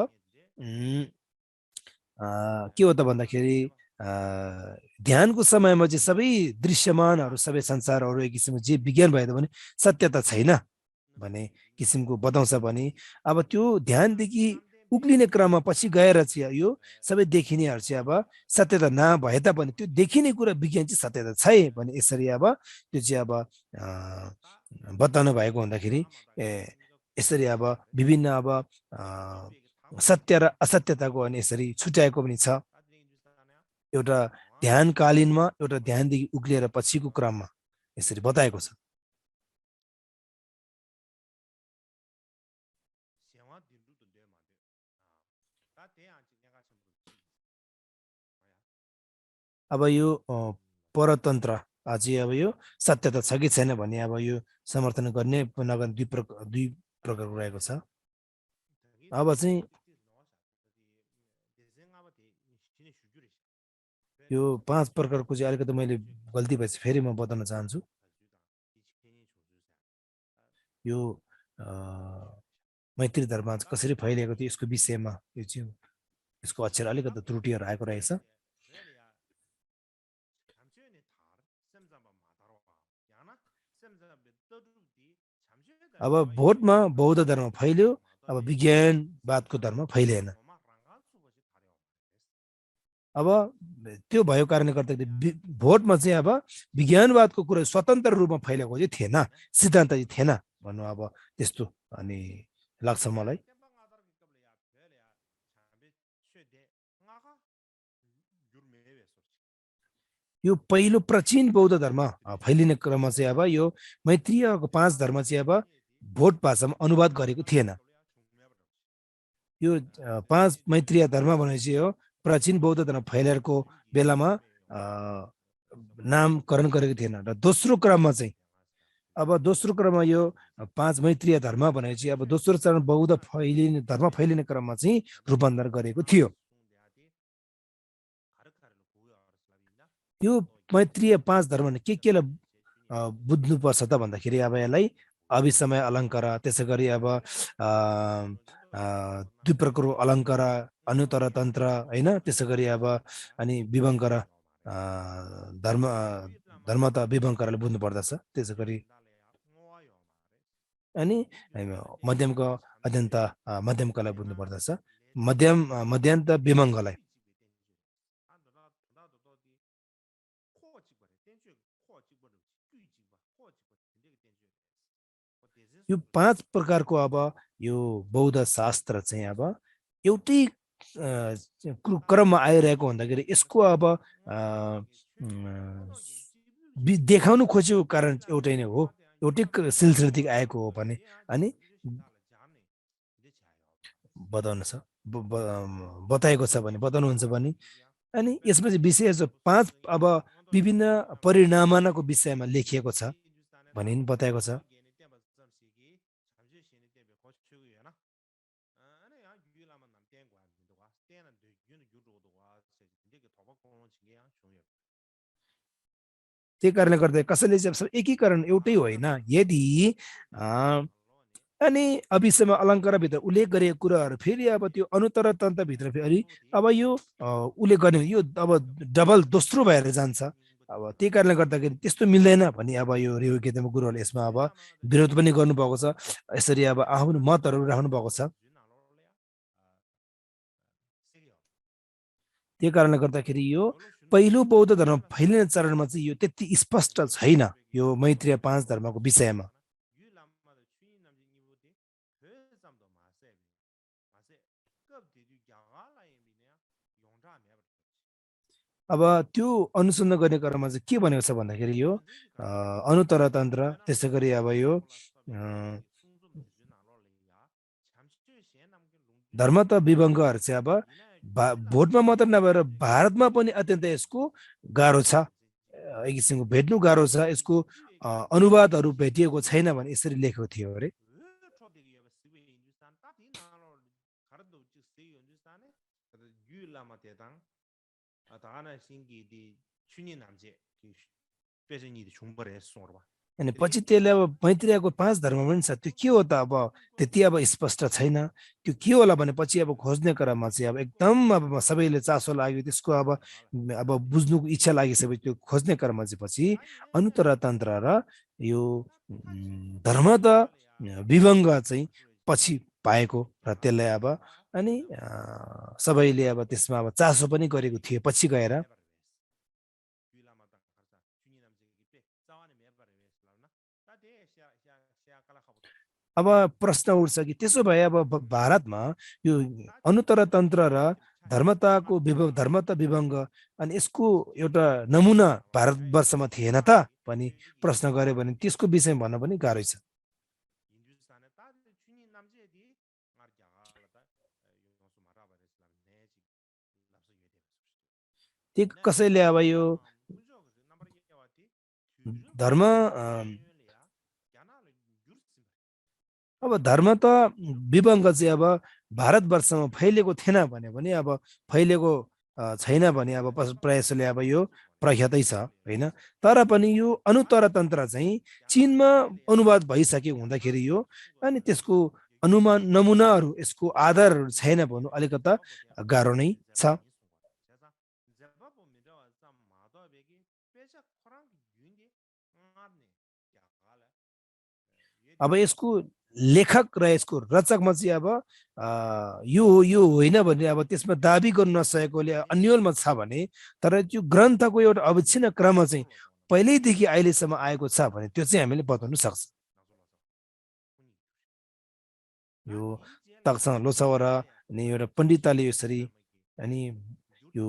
के हो त भन्दाखेरि ध्यानको समयमा चाहिँ सबै दृश्यमानहरू, सबै संसारहरू एक किसिमको जे विज्ञान भयो भने सत्यता छैन भन्ने किसिमको बताउँछ भने अब त्यो ध्यानदेखि उक्लिने क्रममा पछि गएर चाहिँ यो सबै देखिनेहरू चाहिँ अब सत्यता नभए तापनि त्यो देखिने कुरा विज्ञान चाहिँ सत्यता छ भने यसरी अब त्यो चाहिँ अब बताउनु भएको हुँदाखेरि यसरी अब विभिन्न अब सत्य र असत्यताको अनि यसरी छुट्याएको पनि छ। एउटा ध्यानकालीनमा, एउटा ध्यानदेखि उक्लिएर पछिको क्रममा यसरी बताएको छ। अब यो परतन्त्र अझै अब यो सत्यता छ कि छैन भन्ने अब यो समर्थन गर्ने नगर्ने 2 प्रकारको रहेको छ। अब चाहिँ यो 5 प्रकारको चाहिँ अलिकति मैले गल्ती भएपछि फेरि म बताउन चाहन्छु। यो मैत्री धर्म कसरी फैलिएको थियो यसको विषयमा यो चाहिँ यसको अक्षर अलिकति त्रुटिहरू आएको रहेछ। अब भोटमा बौद्ध धर्म फैल्यो, अब विज्ञानवादको धर्म फैलिएन। अब त्यो भएको कारणले गर्दाखेरि भोटमा चाहिँ अब विज्ञानवादको कुरा स्वतन्त्र रूपमा फैलिएको चाहिँ थिएन, सिद्धान्त चाहिँ थिएन भन्नु अब त्यस्तो अनि लाग्छ मलाई। यो पहिलो प्राचीन बौद्ध धर्म फैलिने क्रममा चाहिँ अब यो मैत्रीयको 5 धर्म चाहिँ अब भोट भाषामा अनुवाद गरेको थिएन। यो 5 मैत्रीय धर्म भनेपछि हो प्राचीन बौद्ध धर्म फैलिएको बेलामा नामकरण गरेको थिएन। र दोस्रो क्रममा चाहिँ अब दोस्रो क्रममा यो 5 मैत्रीय धर्म भनेपछि अब दोस्रो चरण बौद्ध धर्म फैलिने क्रममा चाहिँ रूपान्तरण गरेको थियो। यो मैत्रीय 5 धर्म के केलाई बुझ्नुपर्छ त भन्दाखेरि अब यसलाई अभिसमय अलङ्कार, त्यसै गरी अब 2 प्रकारको अलङ्कार, अनुत्तर तन्त्र हैन, त्यसै गरी अब अनि विभङ्कर धर्म त विभङ्करले बुझ्नु पर्दछ। त्यसै गरी अनि मध्यमको अत्यन्त मध्यमकालाई बुझ्नु पर्दछ, मध्यान्त विभङ्गलाई। यो 5 प्रकारको अब यो बौद्ध शास्त्र चाहिँ अब एउटै क्रममा आइरहेको हुँदाखेरि यसको अब देखाउनु खोजेको कारण एउटै नै हो एउटै सिलसिलादेखि आएको हो भने अनि बताउनु छ बताएको छ भने बताउनुहुन्छ भने अनि यसमा चाहिँ विशेष 5 अब विभिन्न परिणामको विषयमा लेखिएको छ भनि नि बताएको छ त्यही कारणले गर्दा कसैले चाहिँ एकीकरण एउटै होइन यदि अनि अभिषयमा अलङ्कारभित्र उल्लेख गरिएको कुराहरू फेरि अब त्यो अनुत्तर तन्त्रभित्र फेरि अब यो उल्लेख गर्ने यो अब डबल दोस्रो भएर जान्छ अब त्यही कारणले गर्दाखेरि त्यस्तो मिल्दैन भने अब यो रेउ केतम गुरुहरूले यसमा अब विरोध पनि गर्नुभएको छ यसरी अब आफ्नो मतहरू राख्नु भएको छ त्यही कारणले गर्दाखेरि यो पहिलो बौद्ध धर्म फैलिने चरणमा चाहिँ यो त्यति स्पष्ट छैन यो मैत्रीय 5 धर्मको विषयमा अब त्यो अनुसन्धान गर्ने क्रममा चाहिँ के भनेको छ भन्दाखेरि यो अनुत्तर तन्त्र त्यसै गरी अब यो धर्म त विभङ्गहरू चाहिँ अब भोटमा मात्र नभएर भारतमा पनि अत्यन्त यसको गाह्रो छ एक किसिमको भेट्नु गाह्रो छ यसको अनुवादहरू भेटिएको छैन भने यसरी लेखेको थियो अरे अनि पछि त्यसले अब मैत्रीयको 5 धर्म पनि छ त्यो के हो त अब त्यति अब स्पष्ट छैन त्यो के होला भने पछि अब खोज्ने क्रममा चाहिँ अब एकदम अब सबैले चासो लाग्यो त्यसको अब बुझ्नुको इच्छा लागिसकेपछि त्यो खोज्ने क्रममा चाहिँ पछि अनुत्तर तन्त्र र यो धर्म त विभङ्ग चाहिँ पछि पाएको र त्यसलाई अब अनि सबैले अब त्यसमा अब चासो पनि गरेको थियो पछि गएर अब प्रश्न उठ्छ कि त्यसो भए अब भारतमा यो अनुत्तर तन्त्र र धर्मता विभङ्ग अनि यसको एउटा नमुना भारतवर्षमा थिएन त भनी प्रश्न गर्यो भने त्यसको विषयमा भन्न पनि गाह्रो छ त्यो कसैले अब यो धर्म अब धर्म त विभङ्ग चाहिँ अब भारतवर्षमा फैलिएको थिएन भने पनि अब फैलिएको छैन भने अब प्रयासले अब यो प्रख्यातै छ होइन तर पनि यो अनुत्तर तन्त्र चाहिँ चीनमा अनुवाद भइसकेको हुँदाखेरि यो अनि त्यसको अनुमान नमुनाहरू यसको आधारहरू छैन भन्नु अलिकता गाह्रो नै छ अब यसको लेखक र यसको रचकमा चाहिँ अब यो होइन भने अब त्यसमा दाबी गर्न नसकेकोले अन्यलमा छ भने तर त्यो ग्रन्थको एउटा अविच्छिन्न क्रम चाहिँ पहिल्यैदेखि अहिलेसम्म आएको छ भने त्यो चाहिँ हामीले बताउन सक्छ यो तक्सा लोसावरा अनि एउटा पण्डितले यसरी अनि यो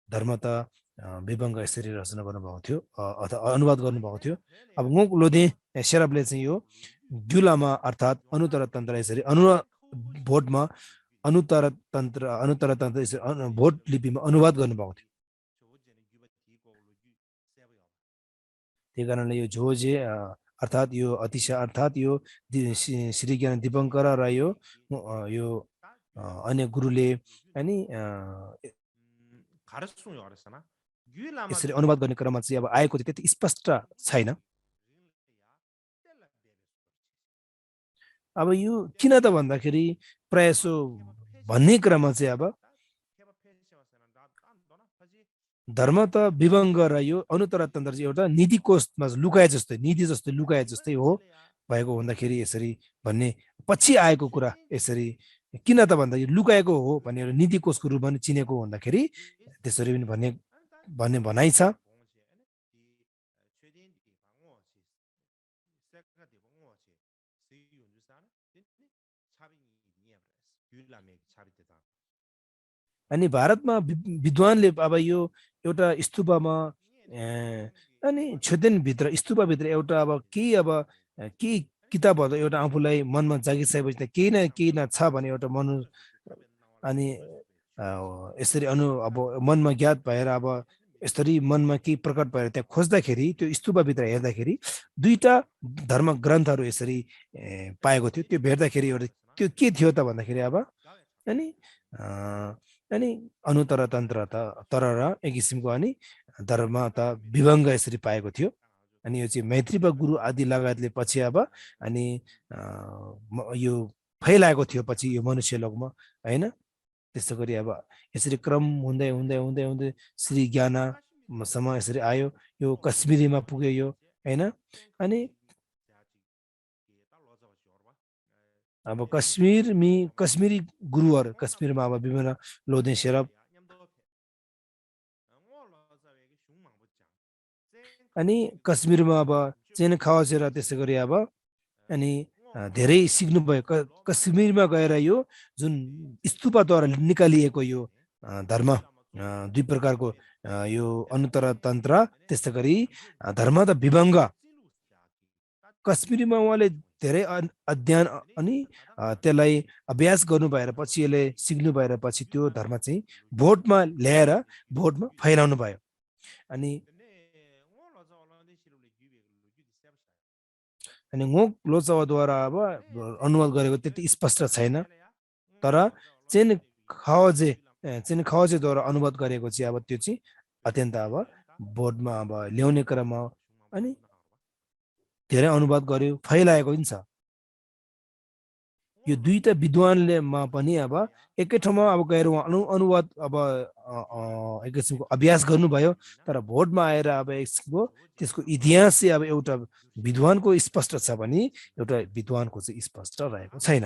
धर्म त विभङ्ग यसरी रचना गर्नुभएको थियो अथवा अनुवाद गर्नुभएको थियो अब मोक लोधे शेरपले चाहिँ यो जुलामा अर्थात् अनुत्तर तन्त्र यसरी भोटमा अनुत्तर तन्त्र यसरी भोट लिपिमा अनुवाद गर्नुभएको थियो त्यही कारणले यो झोजे अर्थात् यो अतिशय अर्थात् यो श्री ज्ञान दीपङ्कर र यो अन्य गुरुले अनि यसरी अनुवाद गर्ने क्रममा चाहिँ अब आएको चाहिँ त्यति स्पष्ट छैन अब यो किन त भन्दाखेरि प्रयासो भन्ने क्रममा चाहिँ अब धर्म त विभङ्ग र यो अनुत्तर तन्त्र चाहिँ एउटा नीति कोषमा लुकाए जस्तै नीति जस्तै लुकाए जस्तै हो भएको हुँदाखेरि यसरी भन्ने पछि आएको कुरा यसरी किन त भन्दाखेरि लुकाएको हो भन्ने एउटा नीति कोषको रूपमा पनि चिनेको हुँदाखेरि त्यसरी पनि भन्ने भनाइ छ अनि भारतमा विद्वानले अब यो एउटा स्तूपमा अनि भित्र स्तूपभित्र एउटा अब केही अब केही किताबहरू एउटा आफूलाई मनमा जागिसकेपछि त केही न छ भने एउटा मनु अनि यसरी अब मनमा ज्ञात भएर अब यसरी मनमा केही प्रकट भएर त्यहाँ खोज्दाखेरि त्यो स्तूपभित्र हेर्दाखेरि दुईटा धर्म ग्रन्थहरू यसरी पाएको थियो। त्यो भेट्दाखेरि एउटा त्यो के थियो त भन्दाखेरि अब अनि अनुतर तन्त्र तर र एक किसिमको अनि धर्म त विभङ्ग यसरी पाएको थियो। अनि यो चाहिँ मैत्रीपा गुरु आदि लगायतले पछि अब अनि यो फैलाएको थियो पछि यो मनुष्य लोकमा हैन। त्यसै गरी अब यसरी क्रम हुँदै हुँदै हुँदै हुँदै श्री ज्ञानसम्म यसरी आयो। यो कश्मीरीमा पुग्यो यो हैन। अनि अब कश्मीरी गुरुहरू कश्मीरमा अब विभिन्न लोधे शेरप अनि कश्मीरमा अब चेन खवासेर त्यसै गरी अब अनि धेरै सिक्नुभयो। कश्मीरमा गएर यो जुन स्तूपद्वारा निकालिएको यो धर्म दुई प्रकारको यो अनुत्तर तन्त्र त्यसै गरी धर्म त विभङ्ग कश्मीरीमा उहाँले धेरै अध्ययन अनि त्यसलाई अभ्यास गर्नु भएर पछि यसले सिक्नु भएर पछि त्यो धर्म चाहिँ भोटमा ल्याएर भोटमा फैलाउनु भयो। अनि ngok लोचवाद्वारा अब अनुवाद गरेको त्यति स्पष्ट छैन। तर चेन खवाजेद्वारा अनुवाद गरेको चाहिँ अब त्यो चाहिँ अत्यन्त अब बोर्डमा अब ल्याउने क्रममा अनि धेरै अनुवाद गर्यो फैलाएको पनि छ। यो दुईटा विद्वानले पनि अब एकै ठाउँमा अब गएर अनुवाद अब एक किसिमको अभ्यास गर्नुभयो। तर भोटमा आएर अब त्यसको इतिहास चाहिँ अब एउटा विद्वानको स्पष्ट छ भने एउटा विद्वानको चाहिँ स्पष्ट रहेको छैन।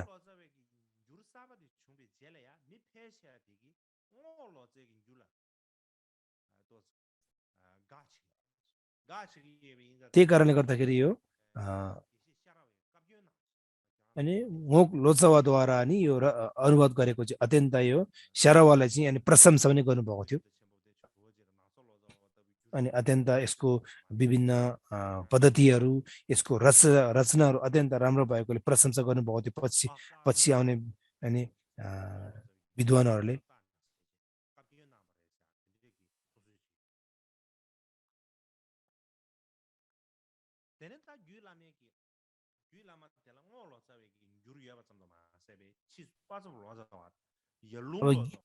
त्यही कारणले गर्दाखेरि यो अनि ngok लोचवाद्वारा नि यो अनुवाद गरेको चाहिँ अत्यन्त यो शरवालाई चाहिँ अनि प्रशंसा पनि गर्नुभएको थियो। अनि अत्यन्त यसको विभिन्न पद्धतिहरू यसको रचनाहरू अत्यन्त राम्रो भएकोले प्रशंसा गर्नुभएको थियो पछि आउने अनि विद्वानहरूले।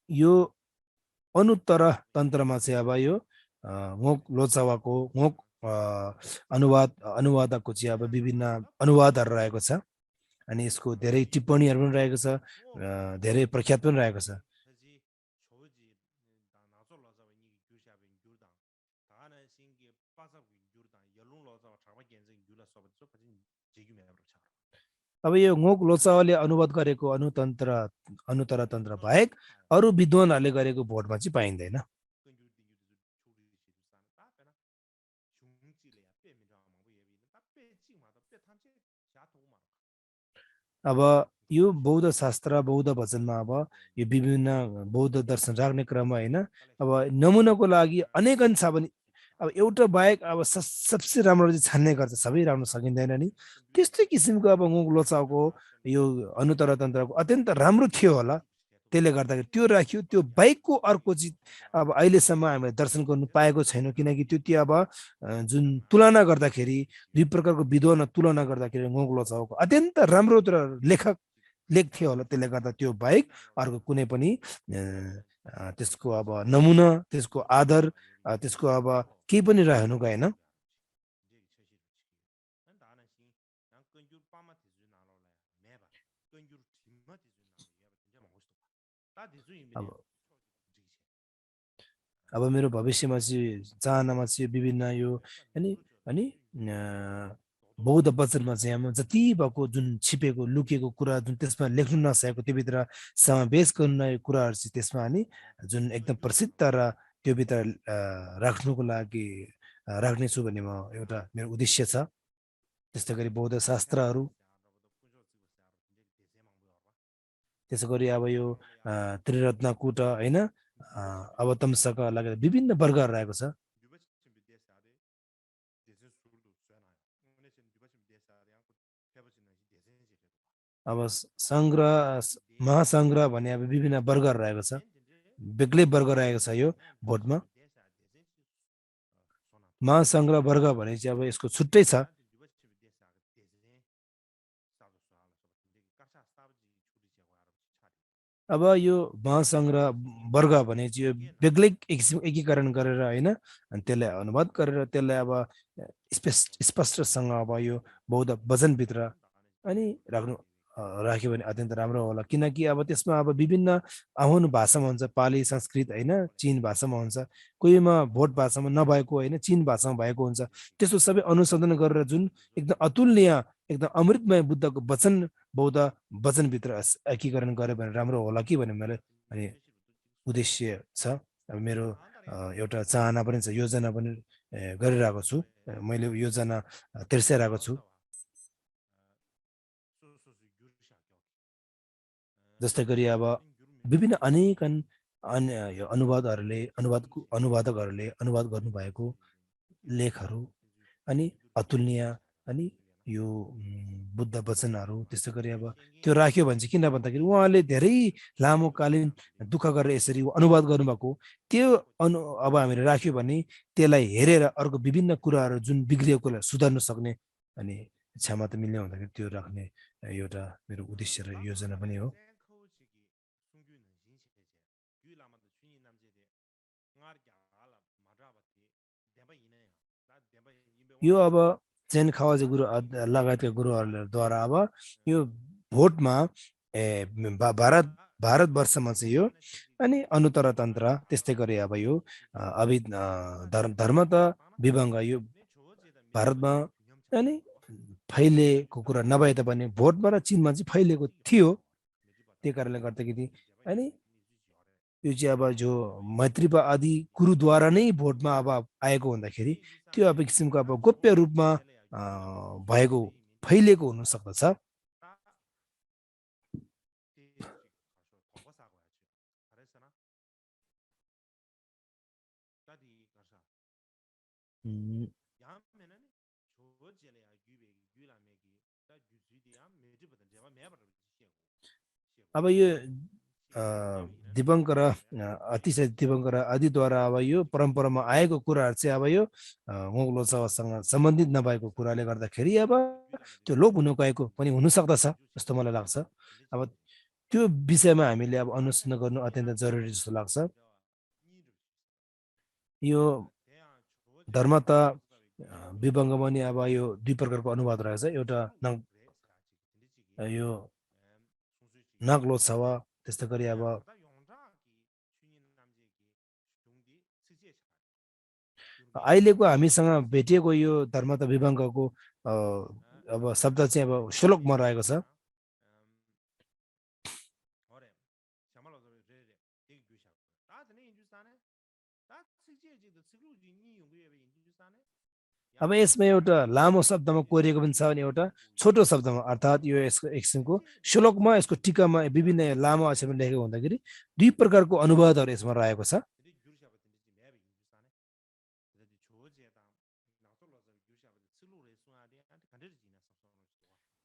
यो अनुत्तर तन्त्रमा चाहिँ अब यो ngok लोचवाको ngok अनुवादको चाहिँ अब विभिन्न अनुवादहरू रहेको छ। अनि यसको धेरै टिप्पणीहरू पनि रहेको छ, धेरै प्रख्यात पनि रहेको छ। अब यो ngok लोचवाले अनुवाद गरेको अनुत्तर तन्त्र बाहेक अरू विद्वानहरूले गरेको भोटमा चाहिँ पाइँदैन। अब यो बौद्ध शास्त्र बौद्ध वचनमा अब यो विभिन्न बौद्ध दर्शन राख्ने क्रममा हैन। अब नमुनाको लागि अनेकन छ भने अब एउटा बाहेक अब सबसे राम्रो चाहिँ छान्ने गर्छ, सबै राम्रो सकिँदैन नि। त्यस्तै किसिमको अब ngok लोचवाको यो अनुत्तर तन्त्रको अत्यन्त राम्रो थियो होला, त्यसले गर्दाखेरि त्यो राख्यो। त्यो बाहेकको अर्को चाहिँ अब अहिलेसम्म हामीले दर्शन गर्नु पाएको छैनौँ। किनकि त्यो अब जुन तुलना गर्दाखेरि दुई प्रकारको विद्वान तुलना गर्दाखेरि ngok लोचवाको अत्यन्त राम्रो लेख थियो होला। त्यसले गर्दा त्यो बाहेक अर्को कुनै पनि त्यसको अब नमुना त्यसको आदर त्यसको अब केही पनि रहनु गएन। अब मेरो भविष्यमा चाहिँ चाहनामा चाहिँ विभिन्न यो अनि बौद्ध वचनमा चाहिँ हाम्रो जति भएको जुन छिपेको लुकेको कुरा जुन त्यसमा लेख्नु नसकेको त्योभित्र समावेश गर्ने कुराहरू चाहिँ त्यसमा अनि जुन एकदम प्रसिद्ध र त्योभित्र राख्नुको लागि राख्नेछु भन्ने म एउटा मेरो उद्देश्य छ। त्यस्तै गरी बौद्ध शास्त्रहरू त्यसै गरी अब यो त्रिरत्न कूट हैन अब तमसाका लागि विभिन्न वर्गहरू रहेको छ अब महासंग्रह भने अब विभिन्न वर्गहरू रहेको छ बेग्लै वर्ग रहेको छ यो भोटमा महासंग्रह वर्ग भने चाहिँ अब यसको छुट्टै छ अब यो महासंग्रह वर्ग भने चाहिँ यो बेग्लै एकीकरण गरेर हैन अनि त्यसलाई अनुवाद गरेर त्यसलाई अब स्पष्टसँग अब यो बौद्ध वचनभित्र अनि राख्यो भने अत्यन्त राम्रो होला किनकि अब त्यसमा अब विभिन्न आहुन भाषामा हुन्छ पाली संस्कृत हैन चीन भाषामा हुन्छ कोहीमा भोट भाषामा नभएको हैन चीन भाषामा भएको हुन्छ त्यसो सबै अनुसन्धान गरेर जुन एकदम अतुलनीय एकदम अमृतमय बुद्धको वचन बौद्ध वचनभित्र एकीकरण गरे भने राम्रो होला कि भन्ने मैले अनि उद्देश्य छ अब मेरो एउटा चाहना पनि छ योजना पनि गरिरहेको छु मैले योजना तिर्साइरहेको छु जस्तै गरी अब विभिन्न अनेक यो अनुवादकहरूले अनुवाद गर्नुभएको लेखहरू अनि अतुलनीय अनि यो बुद्ध वचनहरू त्यस्तै गरी अब त्यो राख्यो भने चाहिँ किन भन्दाखेरि उहाँले धेरै लामो कालीन दुःख गरेर यसरी अनुवाद गर्नुभएको त्यो अब हामीले राख्यो भने त्यसलाई हेरेर अर्को विभिन्न कुराहरू जुन बिग्रिएको कुरालाई सुधार्न सक्ने अनि क्षमता मिल्ने हुँदाखेरि त्यो राख्ने एउटा मेरो उद्देश्य र योजना पनि हो यो अब चेन खावाजी गुरु लगायतका गुरुहरूद्वारा अब यो भोटमा भारतवर्षमा चाहिँ यो अनि अनुत्तर तन्त्र त्यस्तै गरी अब यो धर्म त विभङ्ग यो भारतमा अनि फैलिएको कुरा नभए तापनि भोटमा र चीनमा चाहिँ फैलिएको थियो त्यही कारणले गर्दाखेरि अनि यो चाहिँ अब जो मैत्रीपा आदि गुरुद्वारा नै भोटमा अब आएको हुँदाखेरि त्यो अब किसिमको अब गोप्य रूपमा भएको फैलिएको हुन सक्दछ अब यो दिवंकर अतिशय दिवंकर आदिद्वारा अब यो परम्परामा आएको कुराहरू चाहिँ अब यो मोगलोत्सवसँग सम्बन्धित नभएको कुराले गर्दाखेरि अब त्यो लोप हुन गएको पनि हुन सक्दछ जस्तो मलाई लाग्छ अब त्यो विषयमा हामीले अब अनुसन्धान गर्नु अत्यन्त जरुरी जस्तो लाग्छ यो धर्म त विभङ्गमा नि अब यो दुई प्रकारको अनुवाद रहेछ एउटा यो नागलोत्सव त्यस्तै गरी अब अहिलेको हामीसँग भेटिएको यो धर्म त विभङ्गको अब शब्द चाहिँ अब श्लोकमा रहेको छ अब यसमा एउटा लामो शब्दमा कोरिएको पनि छ अनि एउटा छोटो शब्दमा अर्थात् यो यसको एकछिनको श्लोकमा यसको टीकामा विभिन्न लामो अक्षरमा लेखेको हुँदाखेरि दुई प्रकारको अनुवादहरू यसमा रहेको छ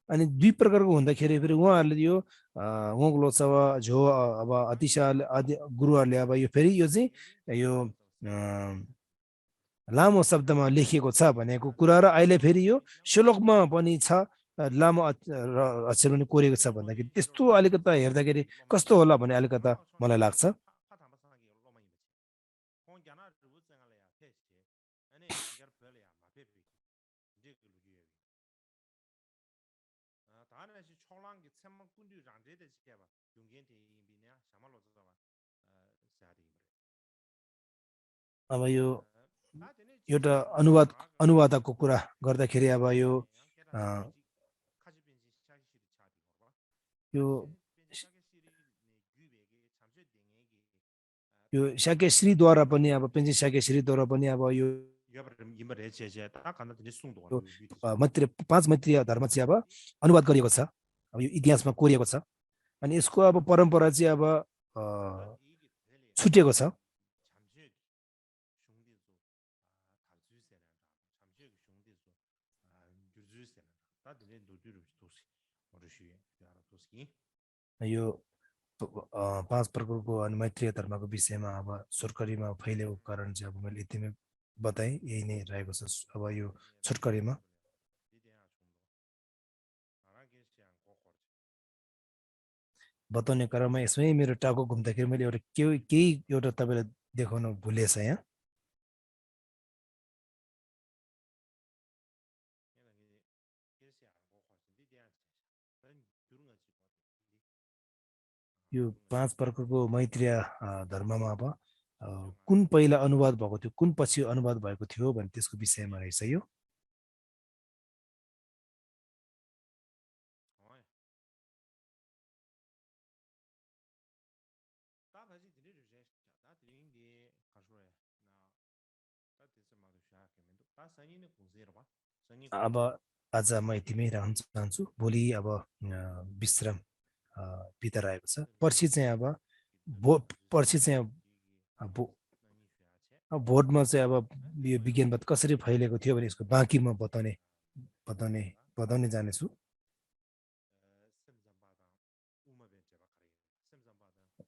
अनि दुई प्रकारको हुँदाखेरि फेरि उहाँहरूले यो मोगलोत्सव झो अब अतिशाल आदि गुरुहरूले अब यो फेरि यो चाहिँ यो लामो शब्दमा लेखिएको छ भनेको कुरा र अहिले फेरि यो श्लोकमा पनि छ लामो अक्षर पनि कोरेको छ भन्दाखेरि त्यस्तो अलिकता हेर्दाखेरि कस्तो होला भन्ने अलिकता मलाई लाग्छ अब यो एउटा अनुवादकको कुरा गर्दाखेरि अब यो शाक्यश्रीद्वारा पनि अब पेन्जी शाक्यश्रीद्वारा पनि अब यो मैत्रीय 5 मैत्रीय धर्म चाहिँ अब अनुवाद गरिएको छ अब यो इतिहासमा कोरिएको छ अनि यसको अब परम्परा चाहिँ अब छुटेको छ यो पाँच प्रकारको अनि मैत्रीय धर्मको विषयमा अब छोटकरीमा फैलिएको कारण चाहिँ अब मैले यतिमै बताएँ यही नै रहेको छ अब यो छोटकरीमा बताउने क्रममा यसमै मेरो टाउको घुम्दाखेरि मैले एउटा केही एउटा तपाईँलाई देखाउन भुलेछ यहाँ यो पाँच प्रकारको मैत्रीय धर्ममा अब कुन पहिला अनुवाद भएको थियो कुन पछि अनुवाद भएको थियो भने त्यसको विषयमा रहेछ यो अब आज म यतिमै राख्न चाहन्छु भोलि अब विश्राम बिता रहेको छ पर्सि चाहिँ अब पर्सि चाहिँ अब भोटमा चाहिँ अब यो विज्ञानवाद कसरी फैलिएको थियो भने यसको बाँकी म बताउने जानेछु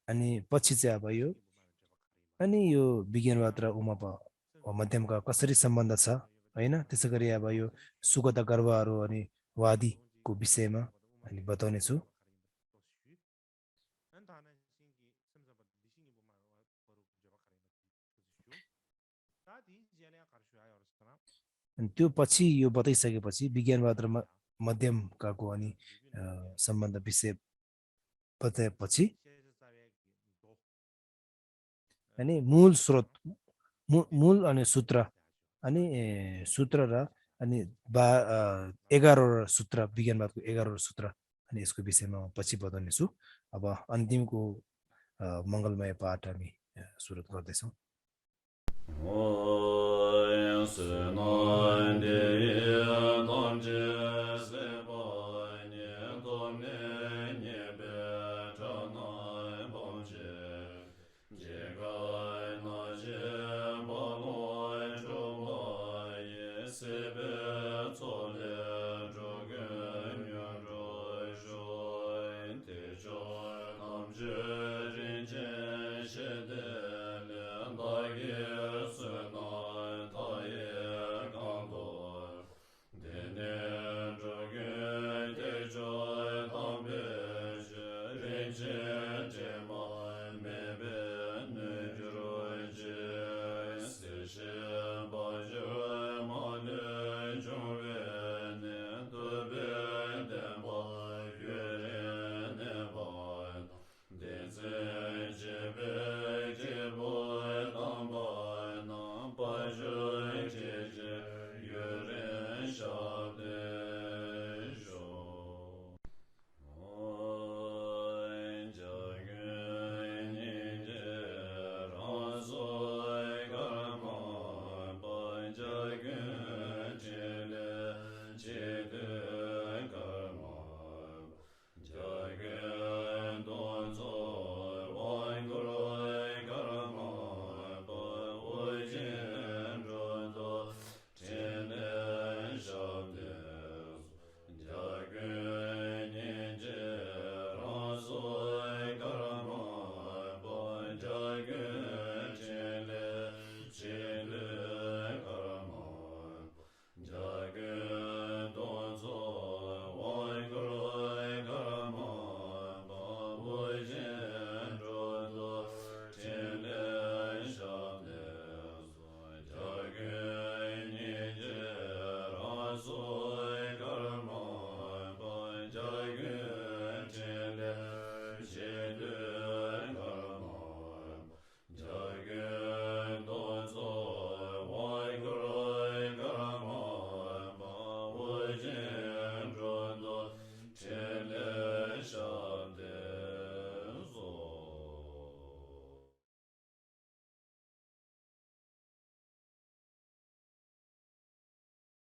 अनि पछि चाहिँ अब यो अनि यो विज्ञानवाद र उमा मध्यमका कसरी सम्बन्ध छ होइन त्यसै गरी अब यो सुगता गर्वहरू अनि वादीको विषयमा अनि बताउने छु अनि त्यो पछि यो बताइसकेपछि विज्ञानवाद र मध्यमकाको अनि सम्बन्ध विषय बताएपछि अनि मूल स्रोत मूल अनि सूत्र अनि सूत्र र अनि 11 सूत्र विज्ञानवादको 11 सूत्र अनि यसको विषयमा पछि बताउने छु अब अन्तिमको मङ्गलमय पाठ हामी सुरु गर्दैछौँ O